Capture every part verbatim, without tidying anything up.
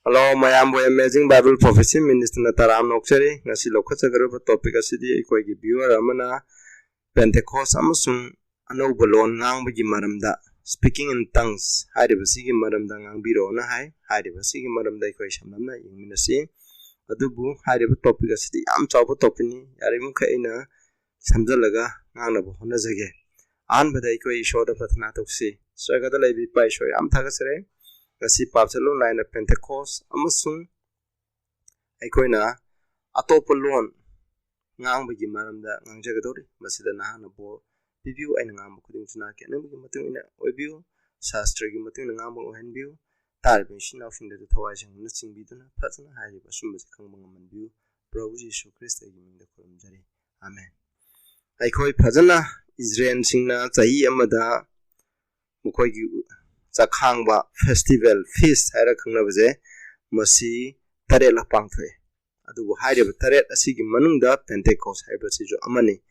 Hello, ꯃꯌꯥꯝꯕꯨ Amazing Bible Prophecy Ministryꯅ ꯇꯔꯥꯝꯅ ꯑꯣꯛꯆꯔꯤ꯫ ꯉꯁꯤ ꯂꯧꯈꯠꯆꯒꯗꯕ topic ꯑꯁꯤꯗꯤ ꯑꯩꯈꯣꯏꯒꯤ viewer ꯑꯃꯅ Pentecost ꯑꯃꯁꯨꯡ ꯑꯅꯧꯕ ꯂꯣꯟ ꯉꯥꯡꯕꯒꯤ ꯃꯔꯝꯗ, speaking in tongues ꯍꯥꯏꯔꯤꯕꯁꯤꯒꯤ ꯃꯔꯝꯗ ꯉꯥꯡꯕꯤꯔꯛꯑꯣꯅ ꯍꯥꯏ꯫ ꯍꯥꯏꯔꯤꯕꯁꯤꯒꯤ ꯃꯔꯝꯗ ꯑꯩꯈꯣꯏ ꯁꯝꯂꯞꯅ ꯌꯦꯡꯃꯤꯟꯅꯁꯤ꯫ ꯑꯗꯨꯕꯨ ꯍꯥꯏꯔꯤꯕ topic ꯑꯁꯤꯗꯤ ꯌꯥꯝ ꯆꯥꯎꯕ topicꯅꯤ꯫ ꯌꯥꯔꯤꯕꯃꯈꯩ ꯑꯩꯅ ꯁꯝꯖꯜꯂꯒ ꯉꯥꯡꯅꯕ ꯍꯣꯠꯅꯖꯒꯦ꯫ ꯑꯍꯥꯟꯕꯗ ꯑꯩꯈꯣꯏ ꯏꯁꯣꯔꯗ ꯄ꯭ꯔꯊꯅꯥ ꯇꯧꯁꯤ꯫ ꯁ꯭ꯋꯔꯒꯗ ꯂꯩꯕ ꯏꯄꯥ ꯏꯁꯣꯔ, ꯌꯥꯝ ꯊꯥꯒꯠꯆꯔꯤ꯫ ꯉꯁꯤ ꯄꯥꯞ ꯆꯠꯂꯨ ꯅꯥꯏꯅ Pentecost ꯑꯃꯁꯨꯡ ꯑꯩꯈꯣꯏꯅ ꯑꯇꯣꯞꯄ ꯂꯣꯟ ꯉꯥꯡꯕꯒꯤ ꯃꯔꯝꯗ ꯉꯥꯡꯖꯒꯗꯧꯔꯤ꯫ ꯃꯁꯤꯗ ꯅꯍꯥꯛꯅ ꯕꯣꯔ ꯄꯤꯕꯤꯌꯨ꯫ ꯑꯩꯅ ꯉꯥꯡꯕ ꯈꯨꯗꯤꯡꯁꯨ ꯅꯍꯥꯛꯀꯤ ꯑꯅꯤꯡꯕꯒꯤ ꯃꯇꯨꯡ ꯏꯟꯅ ꯑꯣꯏꯕꯤꯌꯨ꯫ ꯁꯥꯁꯇ꯭ꯔꯒꯤ ꯃꯇꯨꯡ ꯏꯟꯅ ꯉꯥꯡꯕ ꯑꯣꯏꯍꯟꯕꯤꯌꯨ꯫ ꯇꯥꯔꯤꯕ ꯏꯆꯤꯟ ꯏꯅꯥꯎꯁꯤꯡꯗꯁꯨ ꯊꯋꯥꯏ ꯁꯦꯡꯅ ꯆꯤꯡꯕꯤꯗꯨꯅ ꯐꯖꯅ ꯍꯥꯏꯔꯤꯕ ꯑꯆꯨꯝꯕꯁꯤ ꯈꯪꯕ ꯉꯝꯍꯟꯕꯤꯌꯨ꯫ ꯄ꯭ꯔꯚꯨ ꯖꯤꯁꯨ ꯈ꯭ꯔꯤꯁꯇꯒꯤ ꯃꯤꯡꯗ ꯈꯨꯔꯨꯝꯖꯔꯤ꯫ ꯑꯥꯃꯦꯟ꯫ ꯑꯩꯈꯣꯏ ꯐꯖꯅ ꯏꯖꯔꯦꯜꯁꯤꯡꯅ ꯆꯍꯤ ꯑꯃꯗ ꯃꯈꯣꯏꯒꯤ ꯆꯥꯛꯈꯥꯡꯕ festival, feast ꯍꯥꯏꯔ ꯈꯪꯅꯕꯁꯦ, ꯃꯁꯤ ꯇꯔꯦꯠꯂꯛ ꯄꯥꯡꯊꯣꯛꯑꯦ꯫ ꯑꯗꯨꯕꯨ ꯍꯥꯏꯔꯤꯕ ꯇꯔꯦꯠ ꯑꯁꯤꯒꯤ ꯃꯅꯨꯡꯗ Pentecost ꯍꯥꯏꯕꯁꯤꯁꯨ ꯑꯃꯅꯤ꯫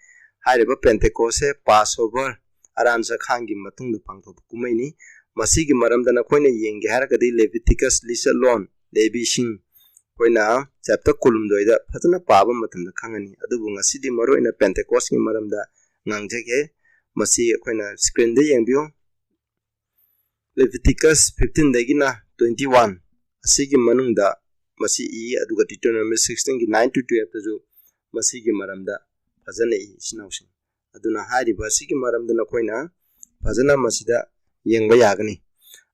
ꯍꯥꯏꯔꯤꯕ Pentecostꯁꯦ Passover, ꯑꯔꯥꯟ ꯆꯥꯛꯈꯥꯡꯒꯤ ꯃꯇꯨꯡꯗ ꯄꯥꯡꯊꯣꯛꯄ ꯀꯨꯝꯍꯩꯅꯤ꯫ ꯃꯁꯤꯒꯤ ꯃꯔꯝꯗ ꯅꯈꯣꯏꯅ ꯌꯦꯡꯒꯦ ꯍꯥꯏꯔꯒꯗꯤ Leviticus, ꯂꯤꯆꯠꯂꯣꯟ, ꯂꯦꯕꯤꯁꯤꯡ, ꯑꯩꯈꯣꯏꯅ chapter ꯀꯨꯟꯍꯨꯝꯗꯣꯏꯗ ꯐꯖꯅ ꯄꯥꯕ ꯃꯇꯝꯗ ꯈꯪꯉꯅꯤ꯫ ꯑꯗꯨꯕꯨ ꯉꯁꯤꯗꯤ ꯃꯔꯨꯑꯣꯏꯅ Pentecostꯀꯤ ꯃꯔꯝꯗ ꯉꯥꯡꯖꯒꯦ꯫ ꯃꯁꯤ ꯑꯩꯈꯣꯏꯅ screenꯗ ꯌꯦꯡꯕꯤꯌꯨ꯫ Leviticus fifteenꯗꯒꯤꯅ twenty one ꯑꯁꯤꯒꯤ ꯃꯅꯨꯡꯗ ꯃꯁꯤ ꯏ, ꯑꯗꯨꯒ Deuteronomy sixteenꯒꯤ nine to twelveꯇꯁꯨ ꯃꯁꯤꯒꯤ ꯃꯔꯝꯗ ꯐꯖꯅ ꯏ, ꯏꯆꯤꯟ ꯏꯅꯥꯎꯁꯤꯡ꯫ ꯑꯗꯨꯅ ꯍꯥꯏꯔꯤꯕ ꯑꯁꯤꯒꯤ ꯃꯔꯝꯗ ꯅꯈꯣꯏꯅ ꯐꯖꯅ ꯃꯁꯤꯗ ꯌꯦꯡꯕ ꯌꯥꯒꯅꯤ꯫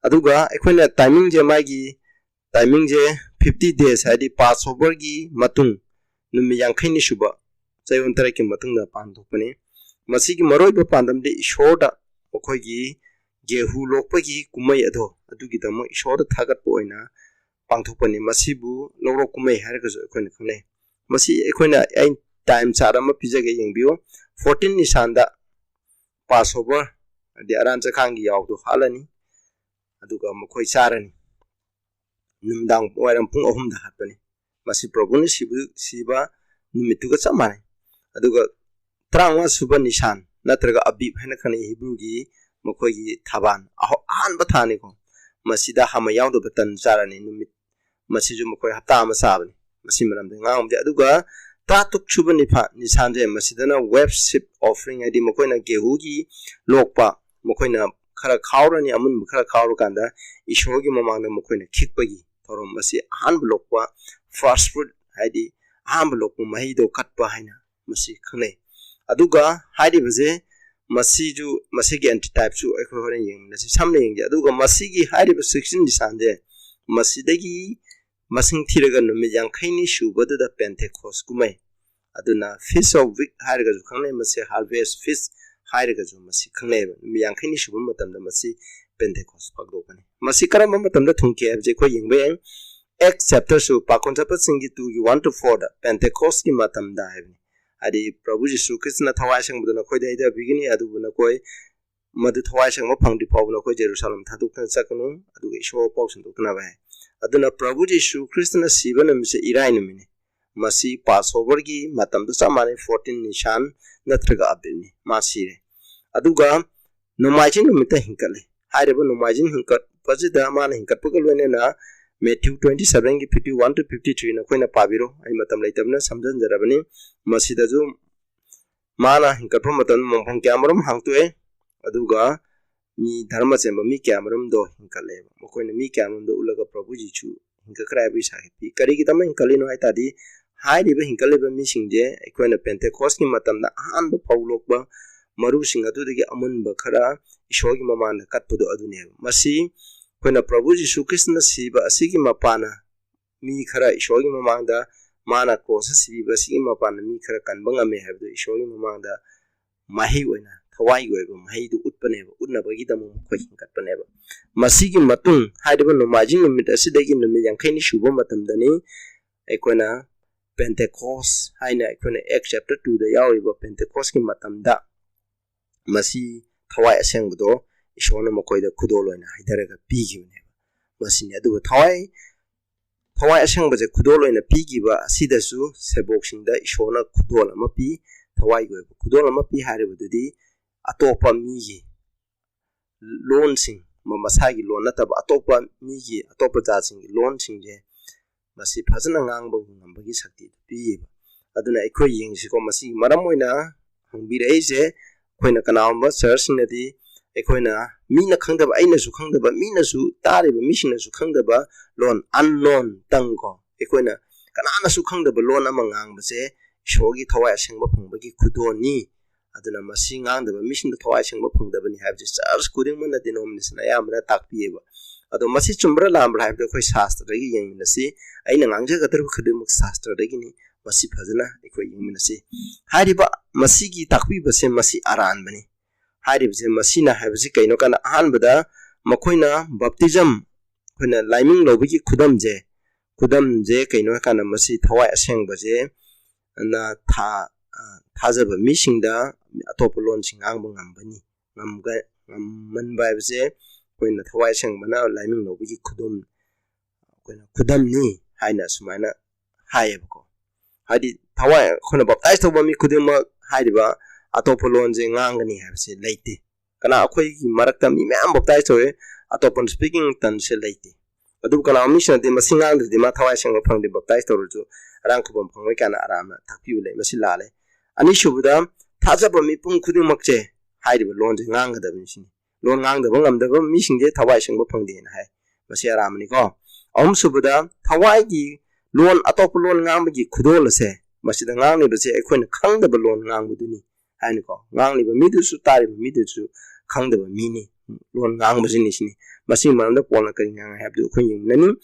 ꯑꯗꯨꯒ ꯑꯩꯈꯣꯏꯅ timingꯁꯦ, ꯃꯥꯒꯤ timingꯁꯦ fifty days, ꯍꯥꯏꯗꯤ Passoverꯒꯤ ꯃꯇꯨꯡ ꯅꯨꯃꯤꯠ ꯌꯥꯡꯈꯩꯅꯤ ꯁꯨꯕ ꯆꯌꯣꯜ ꯇꯔꯦꯠꯀꯤ ꯃꯇꯨꯡꯗ ꯄꯥꯡꯊꯣꯛꯄꯅꯤ꯫ ꯃꯁꯤꯒꯤ ꯃꯔꯨꯑꯣꯏꯕ ꯄꯥꯟꯗꯝꯗꯤ ꯏꯁꯣꯔꯗ ꯃꯈꯣꯏꯒꯤ ꯒꯦꯍꯨ ꯂꯣꯛꯄꯒꯤ ꯀꯨꯝꯍꯩ ꯑꯗꯣ, ꯑꯗꯨꯒꯤꯗꯃꯛ ꯏꯁꯣꯔꯗ ꯊꯥꯒꯠꯄ ꯑꯣꯏꯅ ꯄꯥꯡꯊꯣꯛꯄꯅꯤ꯫ ꯃꯁꯤꯕꯨ ꯂꯧꯔꯣꯛ ꯀꯨꯝꯍꯩ ꯍꯥꯏꯔꯒꯁꯨ ꯑꯩꯈꯣꯏꯅ ꯈꯪꯅꯩ꯫ ꯃꯁꯤ ꯑꯩꯈꯣꯏꯅ, ꯑꯩ time chart ꯑꯃ ꯄꯤꯖꯒꯦ, ꯌꯦꯡꯕꯤꯌꯨ꯫ Fourteen ꯅꯤꯁꯥꯟꯗ Passover, ꯍꯥꯏꯗꯤ ꯑꯔꯥꯟ ꯆꯈꯥꯡꯒꯤ ꯌꯥꯎꯗꯣ ꯍꯥꯠꯂꯅꯤ, ꯑꯗꯨꯒ ꯃꯈꯣꯏ ꯆꯥꯔꯅꯤ꯫ ꯅꯨꯃꯤꯗꯥꯡ ꯋꯥꯏꯔꯝ ꯄꯨꯡ ꯑꯍꯨꯝꯗ ꯍꯥꯠꯄꯅꯤ꯫ ꯃꯁꯤ ꯄ꯭ꯔꯚꯨꯅ ꯁꯤꯕ, ꯁꯤꯕ ꯅꯨꯃꯤꯠꯇꯨꯒ ꯆꯞ ꯃꯥꯟꯅꯩ꯫ ꯑꯗꯨꯒ ꯇꯔꯥꯃꯉꯥ ꯁꯨꯕ ꯅꯤꯁꯥꯟ ꯅꯠꯇ꯭ꯔꯒ ꯑꯕꯤꯕ ꯍꯥꯏꯅ ꯈꯪꯅꯩ ꯍꯤꯕ꯭ꯔꯨꯒꯤ, ꯃꯈꯣꯏꯒꯤ ꯊꯥꯕꯥꯟ, ꯑꯍ-, ꯑꯍꯥꯟꯕ ꯊꯥꯅꯤꯀꯣ꯫ ꯃꯁꯤꯗ ꯍꯥꯃ ꯌꯥꯎꯗꯕ ꯇꯟ ꯆꯥꯔꯅꯤ꯫ ꯅꯨꯃꯤꯠ ꯃꯁꯤꯁꯨ ꯃꯈꯣꯏ ꯍꯞꯇꯥ ꯑꯃ ꯆꯥꯕꯅꯤ꯫ ꯃꯁꯤ ꯃꯔꯝꯗ ꯉꯥꯡꯕꯗꯤ꯫ ꯑꯗꯨꯒ ꯇꯔꯥꯇꯔꯨꯛ ꯁꯨꯕ ꯅꯤꯁꯥꯟꯁꯦ, ꯃꯁꯤꯗꯅ wave sheaf offering, ꯍꯥꯏꯗꯤ ꯃꯈꯣꯏꯅ ꯒꯦꯍꯨꯒꯤ ꯂꯣꯛꯄ, ꯃꯈꯣꯏꯅ ꯈꯔ ꯈꯥꯎꯔꯅꯤ, ꯑꯃꯨꯟꯕ ꯈꯔ ꯈꯥꯎꯔꯀꯥꯟꯗ ꯏꯁꯣꯔꯒꯤ ꯃꯃꯥꯡꯗ ꯃꯈꯣꯏꯅ ꯈꯤꯛꯄꯒꯤ ꯊꯧꯔꯝ ꯑꯁꯤ ꯑꯍꯥꯟꯕ ꯂꯣꯛꯄ, first fruit, ꯍꯥꯏꯗꯤ ꯑꯍꯥꯟꯕ ꯂꯣꯛꯄ ꯃꯍꯩꯗꯣ ꯀꯠꯄ ꯍꯥꯏꯅ ꯃꯁꯤ ꯈꯪꯅꯩ꯫ ꯑꯗꯨꯒ ꯍꯥꯏꯔꯤꯕꯁꯦ, ꯃꯁꯤꯁꯨ, ꯃꯁꯤꯒꯤ antitypeꯁꯨ ꯑꯩꯈꯣꯏ ꯍꯣꯔꯦꯟ ꯌꯦꯡꯃꯤꯟꯅꯁꯤ, ꯁꯝꯅ ꯌꯦꯡꯁꯤ꯫ ꯑꯗꯨꯒ ꯃꯁꯤꯒꯤ ꯍꯥꯏꯔꯤꯕ sixteen ꯅꯤꯁꯥꯟꯁꯦ, ꯃꯁꯤꯗꯒꯤ ꯃꯁꯤꯡ ꯊꯤꯔꯒ ꯅꯨꯃꯤꯠ ꯌꯥꯡꯈꯩꯅꯤ ꯁꯨꯕꯗꯨꯗ Pentecost ꯀꯨꯝꯍꯩ, ꯑꯗꯨꯅ Feast of Week ꯍꯥꯏꯔꯒꯁꯨ ꯈꯪꯅꯩ, ꯃꯁꯤ Harvest Feast ꯍꯥꯏꯔꯒꯁꯨ ꯃꯁꯤ ꯈꯪꯅꯩꯑꯕ꯫ ꯅꯨꯃꯤꯠ ꯌꯥꯡꯈꯩꯅꯤ ꯁꯨꯕ ꯃꯇꯝꯗ ꯃꯁꯤ Pentecost ꯄꯥꯡꯊꯣꯛꯀꯅꯤ꯫ ꯃꯁꯤ ꯀꯔꯝꯕ ꯃꯇꯝꯗ ꯊꯨꯡꯈꯤ ꯍꯥꯏꯕꯁꯦ ꯑꯩꯈꯣꯏ ꯌꯦꯡꯕ ꯌꯥꯏ꯫ Acts chapter two, ꯄꯥꯈꯣꯟ ꯆꯠꯄꯁꯤꯡꯒꯤ two ꯒꯤ one to four the Pentecost ꯀꯤ ꯃꯇꯝꯗ ꯍꯥꯏꯕꯅꯤ꯫ ꯍꯥꯏꯗꯤ ꯄ꯭ꯔꯚꯨ ꯖꯤꯁꯨ ꯈ꯭ꯔꯤꯁꯇꯅ ꯊꯋꯥꯏ ꯑꯁꯦꯡꯕꯗꯨ ꯅꯈꯣꯏꯗ ꯍꯩꯊꯕꯤꯒꯅꯤ, ꯑꯗꯨꯕꯨ ꯅꯈꯣꯏ ꯃꯗꯨ ꯊꯋꯥꯏ ꯑꯁꯦꯡꯕ ꯐꯪꯗ꯭ꯔꯤ ꯐꯥꯎꯕ ꯅꯈꯣꯏ ꯖꯦꯔꯨꯁꯥꯂꯦꯝ ꯊꯥꯗꯣꯛꯇꯨꯅ ꯆꯠꯀꯅꯨ, ꯑꯗꯨꯒ ꯏꯁꯣꯔ ꯄꯥꯎ ꯁꯟꯗꯣꯛꯇꯅꯕ ꯍꯥꯏ꯫ ꯑꯗꯨꯅ ꯄ꯭ꯔꯚꯨ ꯖꯤꯁꯨ ꯈ꯭ꯔꯤꯁꯇꯅ ꯁꯤꯕ ꯅꯨꯃꯤꯠꯁꯦ ꯏꯔꯥꯏ ꯅꯨꯃꯤꯠꯅꯤ꯫ ꯃꯁꯤ Passover ꯒꯤ ꯃꯇꯝꯗ ꯆꯞ ꯃꯥꯟꯅꯩ, fourteen ꯅꯤꯁꯥꯟ ꯅꯠꯇ꯭ꯔꯒ ꯑꯕꯤꯕꯅꯤ꯫ ꯃꯥ ꯁꯤꯔꯦ꯫ ꯑꯗꯨꯒ ꯅꯣꯡꯃꯥꯏꯖꯤꯡ ꯅꯨꯃꯤꯠꯇ ꯍꯤꯡꯀꯠꯂꯦ꯫ ꯍꯥꯏꯔꯤꯕ ꯅꯣꯡꯃꯥꯏꯖꯤꯡ ꯍꯤꯡꯀꯠꯄꯁꯤꯗ ꯃꯥꯅ ꯍꯤꯡꯀꯠꯄꯒ ꯂꯣꯏꯅꯅ Matthew twenty seven ꯒꯤ fifty one to fifty three ꯅꯈꯣꯏꯅ ꯄꯥꯕꯤꯔꯣ, ꯑꯩ ꯃꯇꯝ ꯂꯩꯇꯕꯅ ꯁꯝꯖꯤꯟꯖꯔꯕꯅꯤ꯫ ꯃꯁꯤꯗꯁꯨ ꯃꯥꯅ ꯍꯤꯡꯀꯠꯄ ꯃꯇꯝꯗ ꯃꯣꯡꯐꯝ ꯀꯌꯥ ꯃꯔꯨꯝ ꯍꯥꯡꯇꯣꯛꯑꯦ, ꯑꯗꯨꯒ ꯃꯤ ꯙꯔꯃ ꯆꯦꯟꯕ ꯃꯤ ꯀꯌꯥ ꯃꯔꯨꯝꯗꯣ ꯍꯤꯡꯀꯠꯂꯦꯕ꯫ ꯃꯈꯣꯏꯅ ꯃꯤ ꯀꯌꯥ ꯃꯔꯨꯝꯗꯣ ꯎꯠꯂꯒ ꯄ꯭ꯔꯚꯨ ꯖꯤꯁꯨ ꯍꯤꯡꯀꯠꯈ꯭ꯔꯦ ꯍꯥꯏꯕꯒꯤ ꯁꯥꯈꯤ ꯄꯤ꯫ ꯀꯔꯤꯒꯤꯗꯃꯛ ꯍꯤꯡꯀꯠꯂꯤꯅꯣ ꯍꯥꯏ ꯇꯥꯔꯗꯤ, ꯍꯥꯏꯔꯤꯕ ꯍꯤꯡꯀꯠꯂꯤꯕ ꯃꯤꯁꯤꯡꯁꯦ ꯑꯩꯈꯣꯏꯅ Pentecost ꯀꯤ ꯃꯇꯝꯗ ꯑꯍꯥꯟꯕ ꯐꯧ ꯂꯣꯛꯄ ꯃꯔꯨꯁꯤꯡ ꯑꯗꯨꯗꯒꯤ ꯑꯃꯨꯟꯕ ꯈꯔ ꯏꯁꯣꯔꯒꯤ ꯃꯃꯥꯡꯗ ꯀꯠꯄꯗꯣ ꯑꯗꯨꯅꯦꯕ꯫ ꯃꯁꯤ ꯑꯩꯈꯣꯏꯅ ꯄ꯭ꯔꯚꯨ ꯖꯤꯁꯨ ꯈ꯭ꯔꯤꯁꯇꯅ ꯁꯤꯕ ꯑꯁꯤꯒꯤ ꯃꯄꯥꯅ ꯃꯤ ꯈꯔ ꯏꯁꯣꯔꯒꯤ ꯃꯃꯥꯡꯗ, ꯃꯥꯅ ꯀ꯭ꯔꯣꯁꯇ ꯁꯤꯕꯤꯕ ꯑꯁꯤꯒꯤ ꯃꯄꯥꯟꯗ ꯃꯤ ꯈꯔ ꯀꯟꯕ ꯉꯝꯃꯦ ꯍꯥꯏꯕꯗꯨ ꯏꯁꯣꯔꯒꯤ ꯃꯃꯥꯡꯗ ꯃꯍꯩ ꯑꯣꯏꯅ, ꯊꯋꯥꯏꯒꯤ ꯑꯣꯏꯕ ꯃꯍꯩꯗꯨ ꯎꯠꯄꯅꯦꯕ, ꯎꯠꯅꯕꯒꯤꯗꯃꯛ ꯃꯈꯣꯏ ꯍꯤꯡꯒꯠꯄꯅꯦꯕ꯫ ꯃꯁꯤꯒꯤ ꯃꯇꯨꯡ, ꯍꯥꯏꯔꯤꯕ ꯅꯣꯡꯃꯥꯏꯖꯤꯡ ꯅꯨꯃꯤꯠ ꯑꯁꯤꯗꯒꯤ ꯅꯨꯃꯤꯠ ꯌꯥꯡꯈꯩꯅꯤ ꯁꯨꯕ ꯃꯇꯝꯗꯅꯤ ꯑꯩꯈꯣꯏꯅ Pentecost ꯍꯥꯏꯅ, ꯑꯩꯈꯣꯏꯅ Acts chapter two ꯗ ꯌꯥꯎꯔꯤꯕ Pentecost ꯀꯤ ꯃꯇꯝꯗ ꯃꯁꯤ ꯊꯋꯥꯏ ꯑꯁꯦꯡꯕꯗꯣ ꯏꯁꯣꯔꯅ ꯃꯈꯣꯏꯗ ꯈꯨꯗꯣꯜ ꯑꯣꯏꯅ ꯍꯩꯊꯔꯒ ꯄꯤꯈꯤꯕꯅꯦꯕ꯫ ꯃꯁꯤꯅꯤ꯫ ꯑꯗꯨꯕꯨ ꯊꯋꯥꯏ, ꯊꯋꯥꯏ ꯑꯁꯦꯡꯕꯁꯦ ꯈꯨꯗꯣꯜ ꯑꯣꯏꯅ ꯄꯤꯈꯤꯕ ꯑꯁꯤꯗꯁꯨ ꯁꯦꯕꯣꯛꯁꯤꯡꯗ ꯏꯁꯣꯔꯅ ꯈꯨꯗꯣꯜ ꯑꯃ ꯄꯤ꯫ ꯊꯋꯥꯏꯒꯤ ꯑꯣꯏꯕ ꯈꯨꯗꯣꯜ ꯑꯃ ꯄꯤ ꯍꯥꯏꯔꯤꯕꯗꯨꯗꯤ ꯑꯇꯣꯞꯄ ꯃꯤꯒꯤ ꯂꯣꯟꯁꯤꯡ, ꯃ-, ꯃꯁꯥꯒꯤ ꯂꯣꯟ ꯅꯠꯇꯕ ꯑꯇꯣꯞꯄ ꯃꯤꯒꯤ, ꯑꯇꯣꯞꯄ ꯖꯥꯠꯁꯤꯡꯒꯤ ꯂꯣꯟꯁꯤꯡꯁꯦ ꯃꯁꯤ ꯐꯖꯅ ꯉꯥꯡꯕ ꯉꯝꯕꯒꯤ ꯁꯛꯇꯤꯗꯨ ꯄꯤꯌꯦꯕ꯫ ꯑꯗꯨꯅ ꯑꯩꯈꯣꯏ ꯌꯦꯡꯁꯤꯀꯣ, ꯃꯁꯤꯒꯤ ꯃꯔꯝ ꯑꯣꯏꯅ ꯍꯪꯕꯤꯔꯛꯏꯁꯦ, ꯑꯩꯈꯣꯏꯅ ꯀꯅꯥꯒꯨꯝꯕ ꯆꯔꯆꯁꯤꯡꯅꯗꯤ ꯑꯩꯈꯣꯏꯅ ꯃꯤꯅ ꯈꯪꯗꯕ, ꯑꯩꯅꯁꯨ ꯈꯪꯗꯕ, ꯃꯤꯅꯁꯨ, ꯇꯥꯔꯤꯕ ꯃꯤꯁꯤꯡꯅꯁꯨ ꯈꯪꯗꯕ ꯂꯣꯟ, unknown tongue ꯀꯣ, ꯑꯩꯈꯣꯏꯅ ꯀꯅꯥꯅꯁꯨ ꯈꯪꯗꯕ ꯂꯣꯟ ꯑꯃ ꯉꯥꯡꯕꯁꯦ ꯏꯁꯣꯔꯒꯤ ꯊꯋꯥꯏ ꯑꯁꯦꯡꯕ ꯐꯪꯕꯒꯤ ꯈꯨꯗꯣꯜꯅꯤ꯫ ꯑꯗꯨꯅ ꯃꯁꯤ ꯉꯥꯡꯗꯕ ꯃꯤꯁꯤꯡꯗ ꯊꯋꯥꯏ ꯑꯁꯦꯡꯕ ꯐꯪꯗꯕꯅꯤ ꯍꯥꯏꯕꯁꯦ ꯆꯔꯆ ꯈꯨꯗꯤꯡꯃꯛꯅ, denomination ꯑꯌꯥꯝꯕꯅ ꯇꯥꯛꯄꯤꯌꯦꯕ꯫ ꯑꯗꯣ ꯃꯁꯤ ꯆꯨꯝꯕ꯭ꯔꯥ ꯂꯥꯟꯕ꯭ꯔꯥ ꯍꯥꯏꯕꯗꯨ ꯑꯩꯈꯣꯏ ꯁꯥꯁꯇ꯭ꯔꯗꯒꯤ ꯌꯦꯡꯃꯤꯟꯅꯁꯤ꯫ ꯑꯩꯅ ꯉꯥꯡꯖꯒꯗꯧꯔꯤꯕ ꯈꯨꯗꯤꯡꯃꯛ ꯁꯥꯁꯇ꯭ꯔꯗꯒꯤꯅꯤ꯫ ꯃꯁꯤ ꯐꯖꯅ ꯑꯩꯈꯣꯏ ꯌꯦꯡꯃꯤꯟꯅꯁꯤ꯫ ꯍꯥꯏꯔꯤꯕ ꯃꯁꯤꯒꯤ ꯇꯥꯛꯄꯤꯕꯁꯦ ꯃꯁꯤ ꯑꯔꯥꯟꯕꯅꯤ꯫ ꯍꯥꯏꯔꯤꯕꯁꯦ ꯃꯁꯤꯅ ꯍꯥꯏꯕꯁꯤ ꯀꯩꯅꯣ ꯀꯥꯟꯗ, ꯑꯍꯥꯟꯕꯗ ꯃꯈꯣꯏꯅ baptism, ꯑꯩꯈꯣꯏꯅ ꯂꯥꯏꯃꯤꯡ ꯂꯧꯕꯒꯤ ꯈꯨꯗꯝꯁꯦ, ꯈꯨꯗꯝꯁꯦ ꯀꯩꯅꯣ ꯍꯥꯏ ꯀꯥꯟꯗ, ꯃꯁꯤ ꯊꯋꯥꯏ ꯑꯁꯦꯡꯕꯁꯦ ꯅ ꯊꯥ-, ꯑ, ꯊꯥꯖꯕ ꯃꯤꯁꯤꯡꯗ ꯑꯇꯣꯞꯄ ꯂꯣꯟꯁꯤꯡ ꯉꯥꯡꯕ ꯉꯝꯕꯅꯤ꯫ ꯉꯝꯒ-, ꯉꯝꯃꯟꯕ ꯍꯥꯏꯕꯁꯦ ꯑꯩꯈꯣꯏꯅ ꯊꯋꯥꯏ ꯑꯁꯦꯡꯕꯅ ꯂꯥꯏꯃꯤꯡ ꯂꯧꯕꯒꯤ ꯈꯨꯗꯝ, ꯑꯩꯈꯣꯏꯅ ꯈꯨꯗꯝꯅꯤ ꯍꯥꯏꯅ ꯑꯁꯨꯃꯥꯏꯅ ꯍꯥꯏꯌꯦꯕꯀꯣ꯫ ꯍꯥꯏꯗꯤ ꯊꯋꯥꯏ, ꯑꯩꯈꯣꯏꯅ baptize ꯇꯧꯕ ꯃꯤ ꯈꯨꯗꯤꯡꯃꯛ ꯍꯥꯏꯔꯤꯕ ꯑꯇꯣꯞꯄ ꯂꯣꯟꯁꯦ ꯉꯥꯡꯒꯅꯤ ꯍꯥꯏꯕꯁꯦ ꯂꯩꯇꯦ꯫ ꯀꯅꯥ, ꯑꯩꯈꯣꯏꯒꯤ ꯃꯔꯛꯇ ꯃꯤ ꯃꯌꯥꯝ baptize ꯇꯧꯔꯦ, ꯑꯇꯣꯞꯄ speaking tongueꯁꯦ ꯂꯩꯇꯦ꯫ ꯑꯗꯨꯕꯨ ꯀꯅꯥꯒꯨꯝꯕ ꯃꯤꯁꯤꯡꯅꯗꯤ ꯃꯁꯤ ꯉꯥꯡꯗ꯭ꯔꯗꯤ ꯃꯥ ꯊꯋꯥꯏ ꯑꯁꯦꯡꯕ ꯐꯪꯗꯦ, baptize ꯇꯧꯔꯁꯨ ꯑꯔꯥꯝ ꯈꯨꯕꯝ ꯐꯪꯉꯣꯏ ꯀꯥꯏꯅ ꯑꯔꯥꯝꯅ ꯇꯥꯛꯄꯤꯕ ꯂꯩ꯫ ꯃꯁꯤ ꯂꯥꯜꯂꯦ꯫ ꯑꯅꯤꯁꯨꯕꯗ, ꯊꯥꯖꯕ ꯃꯤꯄꯨꯝ ꯈꯨꯗꯤꯡꯃꯛꯁꯦ ꯍꯥꯏꯔꯤꯕ ꯂꯣꯟꯁꯦ ꯉꯥꯡꯒꯗꯕꯅꯤ ꯁꯤꯅꯤ꯫ ꯂꯣꯟ ꯉꯥꯡꯗꯕ ꯉꯝꯗꯕ ꯃꯤꯁꯤꯡꯁꯦ ꯊꯋꯥꯏ ꯑꯁꯦꯡꯕ ꯐꯪꯗꯦꯅ ꯍꯥꯏ꯫ ꯃꯁꯤ ꯑꯔꯥꯟꯕꯅꯤꯀꯣ꯫ ꯑꯍꯨꯝꯁꯨꯕꯗ, ꯊꯋꯥꯏꯒꯤ ꯂꯣꯟ, ꯑꯇꯣꯞꯄ ꯂꯣꯟ ꯉꯥꯡꯕꯒꯤ ꯈꯨꯗꯣꯜ ꯑꯁꯦ, ꯃꯁꯤꯗ ꯉꯥꯡꯂꯤꯕꯁꯦ ꯑꯩꯈꯣꯏꯅ ꯈꯪꯗꯕ ꯂꯣꯟ ꯉꯥꯡꯕꯗꯨꯅꯤ ꯍꯥꯏꯅꯀꯣ꯫ ꯉꯥꯡꯂꯤꯕ ꯃꯤꯗꯨꯁꯨ, ꯇꯥꯔꯤꯕ ꯃꯤꯗꯨꯁꯨ ꯈꯪꯗꯕ ꯃꯤꯅꯤ, ꯂꯣꯟ ꯉꯥꯡꯕꯁꯤꯅꯤ ꯁꯤꯅꯤ꯫ ꯃꯁꯤꯒꯤ ꯃꯔꯝꯗ ꯄꯣꯜꯅ ꯀꯔꯤ ꯉꯥꯡꯉꯤ ꯍꯥꯏꯕꯗꯨ ꯑꯩꯈꯣꯏ ꯌꯦꯡꯃꯤꯟꯅꯅꯤ꯫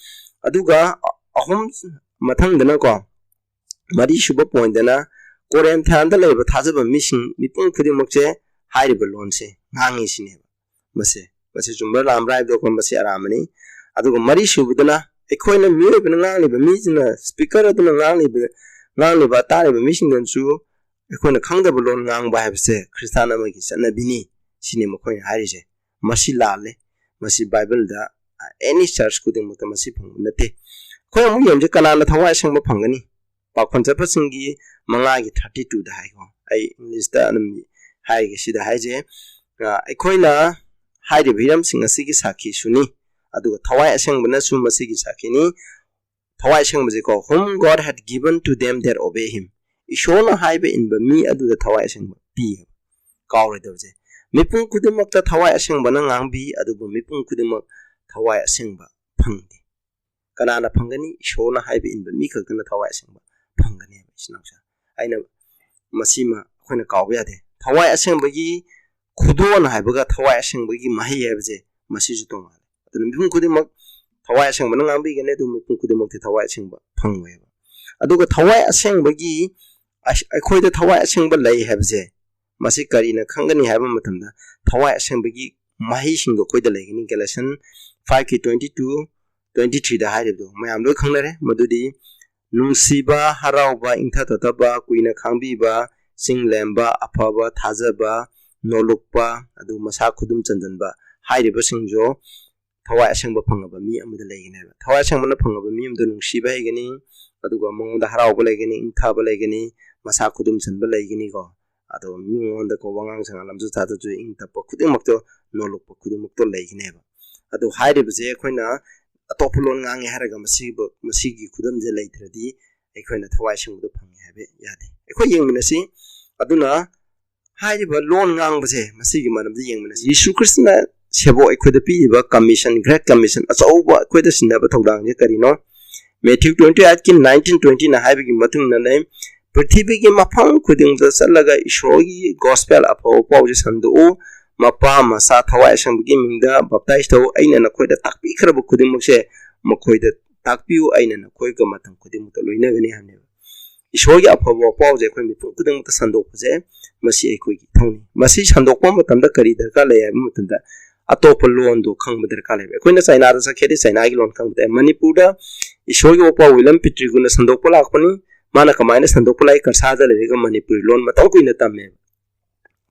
ꯑꯗꯨꯒ ꯑꯍꯨꯝ, ꯃꯊꯪꯗꯅꯀꯣ, ꯃꯔꯤꯁꯨꯕ pointꯇꯅ ꯀꯣꯔꯤꯟꯊꯤꯌꯥꯟꯗ ꯂꯩꯔꯤꯕ ꯊꯥꯖꯕ ꯃꯤꯁꯤꯡ ꯃꯤꯄꯨꯝ ꯈꯨꯗꯤꯡꯃꯛꯁꯦ ꯍꯥꯏꯔꯤꯕ ꯂꯣꯟꯁꯦ ꯉꯥꯡꯉꯤ ꯁꯤꯅꯦꯕ꯫ ꯃꯁꯦ, ꯃꯁꯤ ꯆꯨꯝꯕ꯭ꯔꯥ ꯂꯥꯟꯕ꯭ꯔꯥ ꯍꯥꯏꯕꯗꯣ ꯑꯩꯈꯣꯏ ꯃꯁꯤ ꯑꯔꯥꯟꯕꯅꯤ꯫ ꯑꯗꯨꯒ ꯃꯔꯤꯁꯨꯕꯗꯅ ꯑꯩꯈꯣꯏꯅ ꯃꯤꯑꯣꯏꯕꯅ ꯉꯥꯡꯂꯤꯕ, ꯃꯤꯁꯤꯅ, speaker ꯑꯗꯨꯅ ꯉꯥꯡꯂꯤꯕ, ꯉꯥꯡꯂꯤꯕ ꯇꯥꯔꯤꯕ ꯃꯤꯁꯤꯡꯗꯁꯨ ꯑꯩꯈꯣꯏꯅ ꯈꯪꯗꯕ ꯂꯣꯟ ꯉꯥꯡꯕ ꯍꯥꯏꯕꯁꯦ ꯈ꯭ꯔꯤꯁꯇꯥꯟ ꯑꯃꯒꯤ ꯆꯠꯅꯕꯤꯅꯤ ꯁꯤꯅꯤ ꯃꯈꯣꯏꯅ ꯍꯥꯏꯔꯤꯁꯦ꯫ ꯃꯁꯤ ꯂꯥꯜꯂꯦ꯫ ꯃꯁꯤ ꯕꯥꯏꯕꯜꯗ, ꯑ, any church ꯈꯨꯗꯤꯡꯃꯛꯇ ꯃꯁꯤ ꯐꯪꯕ ꯅꯠꯇꯦ꯫ ꯑꯩꯈꯣꯏ ꯑꯃꯨꯛ ꯌꯦꯡꯁꯤ, ꯀꯅꯥꯅ ꯊꯋꯥꯏ ꯑꯁꯦꯡꯕ ꯐꯪꯒꯅꯤ? ꯄꯥꯎꯈꯣꯡ ꯆꯠꯄꯁꯤꯡꯒꯤ ꯃꯉꯥꯒꯤ thirty twoꯗ ꯍꯥꯏꯀꯣ꯫ ꯑꯩ Englishꯇ ꯑꯗꯨꯝ ꯍꯥꯏꯒꯦ, ꯁꯤꯗ ꯍꯥꯏꯁꯦ, ꯑ, ꯑꯩꯈꯣꯏꯅ ꯍꯥꯏꯔꯤꯕ ꯍꯤꯔꯝꯁꯤꯡ ꯑꯁꯤꯒꯤ ꯁꯥꯈꯤꯁꯨꯅꯤ, ꯑꯗꯨꯒ ꯊꯋꯥꯏ ꯑꯁꯦꯡꯕꯅꯁꯨ ꯃꯁꯤꯒꯤ ꯁꯥꯈꯤꯅꯤ꯫ ꯊꯋꯥꯏ ꯑꯁꯦꯡꯕꯁꯦꯀꯣ, "Whom God had given to them that obey him." ꯏꯁꯣꯔꯅ ꯍꯥꯏꯕ ꯏꯟꯕ ꯃꯤ ꯑꯗꯨꯗ ꯊꯋꯥꯏ ꯑꯁꯦꯡꯕ ꯄꯤ ꯍꯥꯏꯕ꯫ ꯀꯥꯎꯔꯣꯏꯗꯕꯁꯦ, "ꯃꯤꯄꯨꯝ ꯈꯨꯗꯤꯡꯃꯛꯇ ꯊꯋꯥꯏ ꯑꯁꯦꯡꯕꯅ ꯉꯥꯡꯕꯤ, ꯑꯗꯨꯕꯨ ꯃꯤꯄꯨꯝ ꯈꯨꯗꯤꯡꯃꯛ ꯊꯋꯥꯏ ꯑꯁꯦꯡꯕ ꯐꯪꯗꯦ"꯫ ꯀꯅꯥꯅ ꯐꯪꯒꯅꯤ? ꯏꯁꯣꯔꯅ ꯍꯥꯏꯕ ꯏꯟꯕ ꯃꯤ ꯈꯛꯇꯅ ꯊꯋꯥꯏ ꯑꯁꯦꯡꯕ ꯐꯪꯒꯅꯤ ꯍꯥꯏꯕ, ꯏꯆꯤꯟ ꯏꯅꯥꯎꯁꯦ꯫ ꯑꯩꯅ ꯃꯁꯤꯃ ꯑꯩꯈꯣꯏꯅ ꯀꯥꯎꯕ ꯌꯥꯗꯦ꯫ ꯊꯋꯥꯏ ꯑꯁꯦꯡꯕꯒꯤ ꯈꯨꯗꯣꯜ ꯍꯥꯏꯕꯒ ꯊꯋꯥꯏ ꯑꯁꯦꯡꯕꯒꯤ ꯃꯍꯩ ꯍꯥꯏꯕꯁꯦ ꯃꯁꯤꯁꯨ ꯇꯣꯉꯥꯜꯂꯦ꯫ ꯑꯗꯨꯅ ꯃꯤꯄꯨꯝ ꯈꯨꯗꯤꯡꯃꯛ ꯊꯋꯥꯏ ꯑꯁꯦꯡꯕꯅ ꯉꯥꯡꯕꯤꯒꯅꯤ, ꯑꯗꯨ ꯃꯤꯄꯨꯝ ꯈꯨꯗꯤꯡꯃꯛꯇꯤ ꯊꯋꯥꯏ ꯑꯁꯦꯡꯕ ꯐꯪꯉꯣꯏꯕ꯫ ꯑꯗꯨꯒ ꯊꯋꯥꯏ ꯑꯁꯦꯡꯕꯒꯤ ꯑꯁ-, ꯑꯩꯈꯣꯏꯗ ꯊꯋꯥꯏ ꯑꯁꯦꯡꯕ ꯂꯩ ꯍꯥꯏꯕꯁꯦ ꯃꯁꯤ ꯀꯔꯤꯅ ꯈꯪꯒꯅꯤ ꯍꯥꯏꯕ ꯃꯇꯝꯗ, ꯊꯋꯥꯏ ꯑꯁꯦꯡꯕꯒꯤ ꯃꯍꯩꯁꯤꯡꯗꯣ ꯑꯩꯈꯣꯏꯗ ꯂꯩꯒꯅꯤ꯫ Galatians five ꯀꯤ twenty two, twenty three ꯗ ꯍꯥꯏꯔꯤꯕꯗꯣ ꯃꯌꯥꯝ ꯂꯣꯏ ꯈꯪꯅꯔꯦ꯫ ꯃꯗꯨꯗꯤ ꯅꯨꯡꯁꯤꯕ, ꯍꯔꯥꯎꯕ, ꯏꯪꯊ ꯇꯞꯊꯕ, ꯀꯨꯏꯅ ꯈꯥꯡꯕꯤꯕ, ꯆꯤꯡ ꯂꯦꯝꯕ, ꯑꯐꯕ, ꯊꯥꯖꯕ, ꯅꯣꯂꯨꯛꯄ, ꯑꯗꯨ ꯃꯁꯥ ꯈꯨꯗꯨꯝ ꯆꯟꯖꯟꯕ ꯍꯥꯏꯔꯤꯕꯁꯤꯡꯁꯨ ꯊꯋꯥꯏ ꯑꯁꯦꯡꯕ ꯐꯪꯉꯕ ꯃꯤ ꯑꯃꯗ ꯂꯩꯒꯅꯦꯕ꯫ ꯊꯋꯥꯏ ꯑꯁꯦꯡꯕꯅ ꯐꯪꯉꯕ ꯃꯤ ꯑꯃꯗ ꯅꯨꯡꯁꯤꯕ ꯍꯩꯒꯅꯤ, ꯑꯗꯨꯒ ꯃꯉꯣꯟꯗ ꯍꯔꯥꯎꯕ ꯂꯩꯒꯅꯤ, ꯏꯪꯊꯕ ꯂꯩꯒꯅꯤ, ꯃꯁꯥ ꯈꯨꯗꯨꯝ ꯆꯟꯕ ꯂꯩꯒꯅꯤꯀꯣ꯫ ꯑꯗꯣ ꯃꯤꯉꯣꯟꯗꯀꯣ ꯋꯥꯉꯥꯡ ꯁꯉꯥꯡ ꯂꯝꯆꯠ ꯁꯥꯖꯠꯁꯨ ꯏꯪ ꯇꯞꯄ ꯈꯨꯗꯤꯡꯃꯛꯇꯣ, ꯅꯣꯂꯨꯛꯄ ꯈꯨꯗꯤꯡꯃꯛꯇꯣ ꯂꯩꯒꯅꯦꯕ꯫ ꯑꯗꯣ ꯍꯥꯏꯔꯤꯕꯁꯦ ꯑꯩꯈꯣꯏꯅ ꯑꯇꯣꯞꯄ ꯂꯣꯟ ꯉꯥꯡꯉꯦ ꯍꯥꯏꯔꯒ ꯃꯁꯤꯕꯨ, ꯃꯁꯤꯒꯤ ꯈꯨꯗꯝꯁꯦ ꯂꯩꯇ꯭ꯔꯗꯤ ꯑꯩꯈꯣꯏꯅ ꯊꯋꯥꯏ ꯑꯁꯦꯡꯕꯗꯣ ꯐꯪꯉꯦ ꯍꯥꯏꯕ ꯌꯥꯗꯦ꯫ ꯑꯩꯈꯣꯏ ꯌꯦꯡꯃꯤꯟꯅꯁꯤ꯫ ꯑꯗꯨꯅ ꯍꯥꯏꯔꯤꯕ ꯂꯣꯟ ꯉꯥꯡꯕꯁꯦ ꯃꯁꯤꯒꯤ ꯃꯔꯝꯗ ꯌꯦꯡꯃꯤꯟꯅꯁꯤ꯫ ꯌꯤꯁꯨ ꯈ꯭ꯔꯤꯁꯇꯅ ꯁꯦꯕꯣꯛ ꯑꯩꯈꯣꯏꯗ ꯄꯤꯔꯤꯕ commission, great commission, ꯑꯆꯧꯕ ꯑꯩꯈꯣꯏꯗ ꯁꯤꯟꯅꯕ ꯊꯧꯗꯥꯡꯁꯦ ꯀꯔꯤꯅꯣ? Matthew twenty eight ꯀꯤ nineteen twenty ꯅ ꯍꯥꯏꯕꯒꯤ ꯃꯇꯨꯡ ꯏꯟꯅ ꯂꯩ, "ꯄ꯭ꯔꯤꯊꯤꯕꯤꯒꯤ ꯃꯐꯝ ꯈꯨꯗꯤꯡꯗ ꯆꯠꯂꯒ ꯏꯁꯣꯔꯒꯤ gospel, ꯑꯐꯕ ꯄꯥꯎꯁꯦ ꯁꯟꯗꯣꯛꯎ꯫ ꯃꯄꯥ, ꯃꯆꯥ, ꯊꯋꯥꯏ ꯑꯁꯦꯡꯕꯒꯤ ꯃꯤꯡꯗ baptize ꯇꯧ꯫ ꯑꯩꯅ ꯅꯈꯣꯏꯗ ꯇꯥꯛꯄꯤꯈ꯭ꯔꯕ ꯈꯨꯗꯤꯡꯃꯛꯁꯦ ꯃꯈꯣꯏꯗ ꯇꯥꯛꯄꯤꯌꯨ꯫ ꯑꯩꯅ ꯅꯈꯣꯏꯒ ꯃꯇꯝ ꯈꯨꯗꯤꯡꯃꯛꯇ ꯂꯣꯏꯅꯒꯅꯤ" ꯍꯥꯏꯕꯅꯦꯕ꯫ ꯏꯁꯣꯔꯒꯤ ꯑꯐꯕ ꯄꯥꯎꯁꯦ ꯑꯩꯈꯣꯏ ꯃꯤꯄꯨꯝ ꯈꯨꯗꯤꯡꯃꯛꯇ ꯁꯟꯗꯣꯛꯄꯁꯦ ꯃꯁꯤ ꯑꯩꯈꯣꯏꯒꯤ ꯏꯊꯧꯅꯤ꯫ ꯃꯁꯤ ꯁꯟꯗꯣꯛꯄ ꯃꯇꯝꯗ ꯀꯔꯤ ꯗꯔꯀꯥꯔ ꯂꯩ ꯍꯥꯏꯕ ꯃꯇꯝꯗ, ꯑꯇꯣꯞꯄ ꯂꯣꯟꯗꯣ ꯈꯪꯕ ꯗꯔꯀꯥꯔ ꯂꯩꯕ꯫ ꯑꯩꯈꯣꯏꯅ ꯆꯥꯏꯅꯥꯗ ꯆꯠꯀꯦꯗꯤ ꯆꯥꯏꯅꯥꯒꯤ ꯂꯣꯟ ꯈꯪꯕ ꯇꯥꯏ꯫ ꯃꯅꯤꯄꯨꯔꯗ ꯏꯁꯣꯔꯒꯤ ꯋꯥꯄꯥ ꯋꯤꯂꯤꯌꯝ ꯄꯤꯇ꯭ꯔꯤꯒꯨꯅ ꯁꯟꯗꯣꯛꯄ ꯂꯥꯛꯄꯅꯤ꯫ ꯃꯥꯅ ꯀꯃꯥꯏꯅ ꯁꯟꯗꯣꯛꯄ ꯂꯥꯛꯏ? ꯀꯁꯥꯗ ꯂꯩꯔꯒ ꯃꯅꯤꯄꯨꯔꯤ ꯂꯣꯟ ꯃꯇꯝ ꯀꯨꯏꯅ ꯇꯝꯃꯦꯕ꯫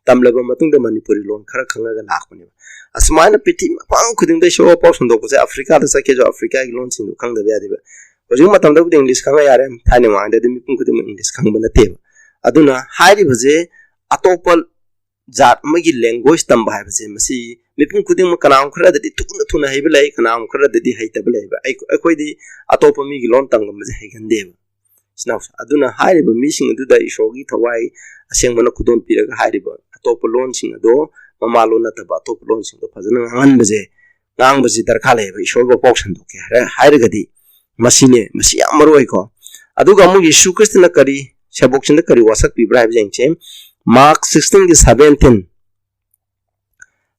ꯇꯝꯂꯕ ꯃꯇꯨꯡꯗ ꯃꯅꯤꯄꯨꯔꯤ ꯂꯣꯟ ꯈꯔ ꯈꯪꯉꯒ ꯂꯥꯛꯄꯅꯦꯕ꯫ ꯑꯁꯨꯃꯥꯏꯅ ꯄ꯭ꯔꯤꯊꯤꯕꯤ ꯃꯐꯝ ꯈꯨꯗꯤꯡꯗ ꯏꯁꯣꯔ ꯄꯥꯎ ꯁꯟꯗꯣꯛꯄꯁꯦ, ꯑꯐ꯭ꯔꯤꯀꯥꯗ ꯆꯠꯀꯦꯁꯨ ꯑꯐ꯭ꯔꯤꯀꯥꯒꯤ ꯂꯣꯟꯁꯤꯡꯗꯣ ꯈꯪꯗꯕ ꯌꯥꯗꯦꯕ꯫ ꯍꯧꯖꯤꯛ ꯃꯇꯝꯗꯕꯨꯗꯤ ꯏꯪꯂꯤꯁ ꯈꯪꯉ ꯌꯥꯔꯦ, ꯊꯥꯏꯅ ꯃꯃꯥꯡꯗꯗꯤ ꯃꯤꯄꯨꯝ ꯈꯨꯗꯤꯡꯃꯛ ꯏꯪꯂꯤꯁ ꯈꯪꯕ ꯅꯠꯇꯦꯕ꯫ ꯑꯗꯨꯅ ꯍꯥꯏꯔꯤꯕꯁꯦ ꯑꯇꯣꯞꯄ ꯖꯥꯠ ꯑꯃꯒꯤ language ꯇꯝꯕ ꯍꯥꯏꯕꯁꯦ, ꯃꯁꯤ ꯃꯤꯄꯨꯝ ꯈꯨꯗꯤꯡꯃꯛ, ꯀꯅꯥꯒꯨꯝꯕ ꯈꯔꯗꯗꯤ ꯊꯨꯅ ꯊꯨꯅ ꯍꯩꯕ ꯂꯩ, ꯀꯅꯥꯒꯨꯝꯕ ꯈꯔꯗꯗꯤ ꯍꯩꯇꯕ ꯂꯩꯕ꯫ ꯑꯩ-, ꯑꯩꯈꯣꯏꯗꯤ ꯑꯇꯣꯞꯄ ꯃꯤꯒꯤ ꯂꯣꯟ ꯇꯝꯒꯟꯕꯁꯦ ꯍꯩꯒꯟꯗꯦꯕ꯫ ꯏꯆꯤꯟ ꯏꯅꯥꯎꯁꯦ, ꯑꯗꯨꯅ ꯍꯥꯏꯔꯤꯕ ꯃꯤꯁꯤꯡ ꯑꯗꯨꯗ ꯏꯁꯣꯔꯒꯤ ꯊꯋꯥꯏ ꯑꯁꯦꯡꯕꯅ ꯈꯨꯗꯣꯜ ꯄꯤꯔꯒ ꯍꯥꯏꯔꯤꯕ ꯑꯇꯣꯞꯄ ꯂꯣꯟꯁꯤꯡ ꯑꯗꯣ, ꯃꯃꯥ ꯂꯣꯟ ꯅꯠꯇꯕ ꯑꯇꯣꯞꯄ ꯂꯣꯟꯁꯤꯡꯗꯣ ꯐꯖꯅ ꯉꯥꯡꯍꯟꯕꯁꯦ, ꯉꯥꯡꯕꯁꯤ ꯗꯔꯀꯥꯔ ꯂꯩꯌꯦꯕ꯫ ꯏꯁꯣꯔꯒꯤ ꯋꯥꯐꯥꯎ ꯁꯟꯗꯣꯛꯀꯦ ꯍꯥꯏꯔ-, ꯍꯥꯏꯔꯒꯗꯤ ꯃꯁꯤꯅꯦ, ꯃꯁꯤ ꯌꯥꯝ ꯃꯔꯨ ꯑꯣꯏꯀꯣ꯫ ꯑꯗꯨꯒ ꯑꯃꯨꯛ ꯌꯤꯁꯨ ꯈ꯭ꯔꯤꯁꯇꯅ ꯀꯔꯤ, ꯁꯦꯕꯣꯛꯁꯤꯡꯗ ꯀꯔꯤ ꯋꯥꯁꯛ ꯄꯤꯕ꯭ꯔꯥ ꯍꯥꯏꯕꯁꯦ ꯌꯦꯡꯁꯦ꯫ Mark sixteenꯒꯤ seventeen,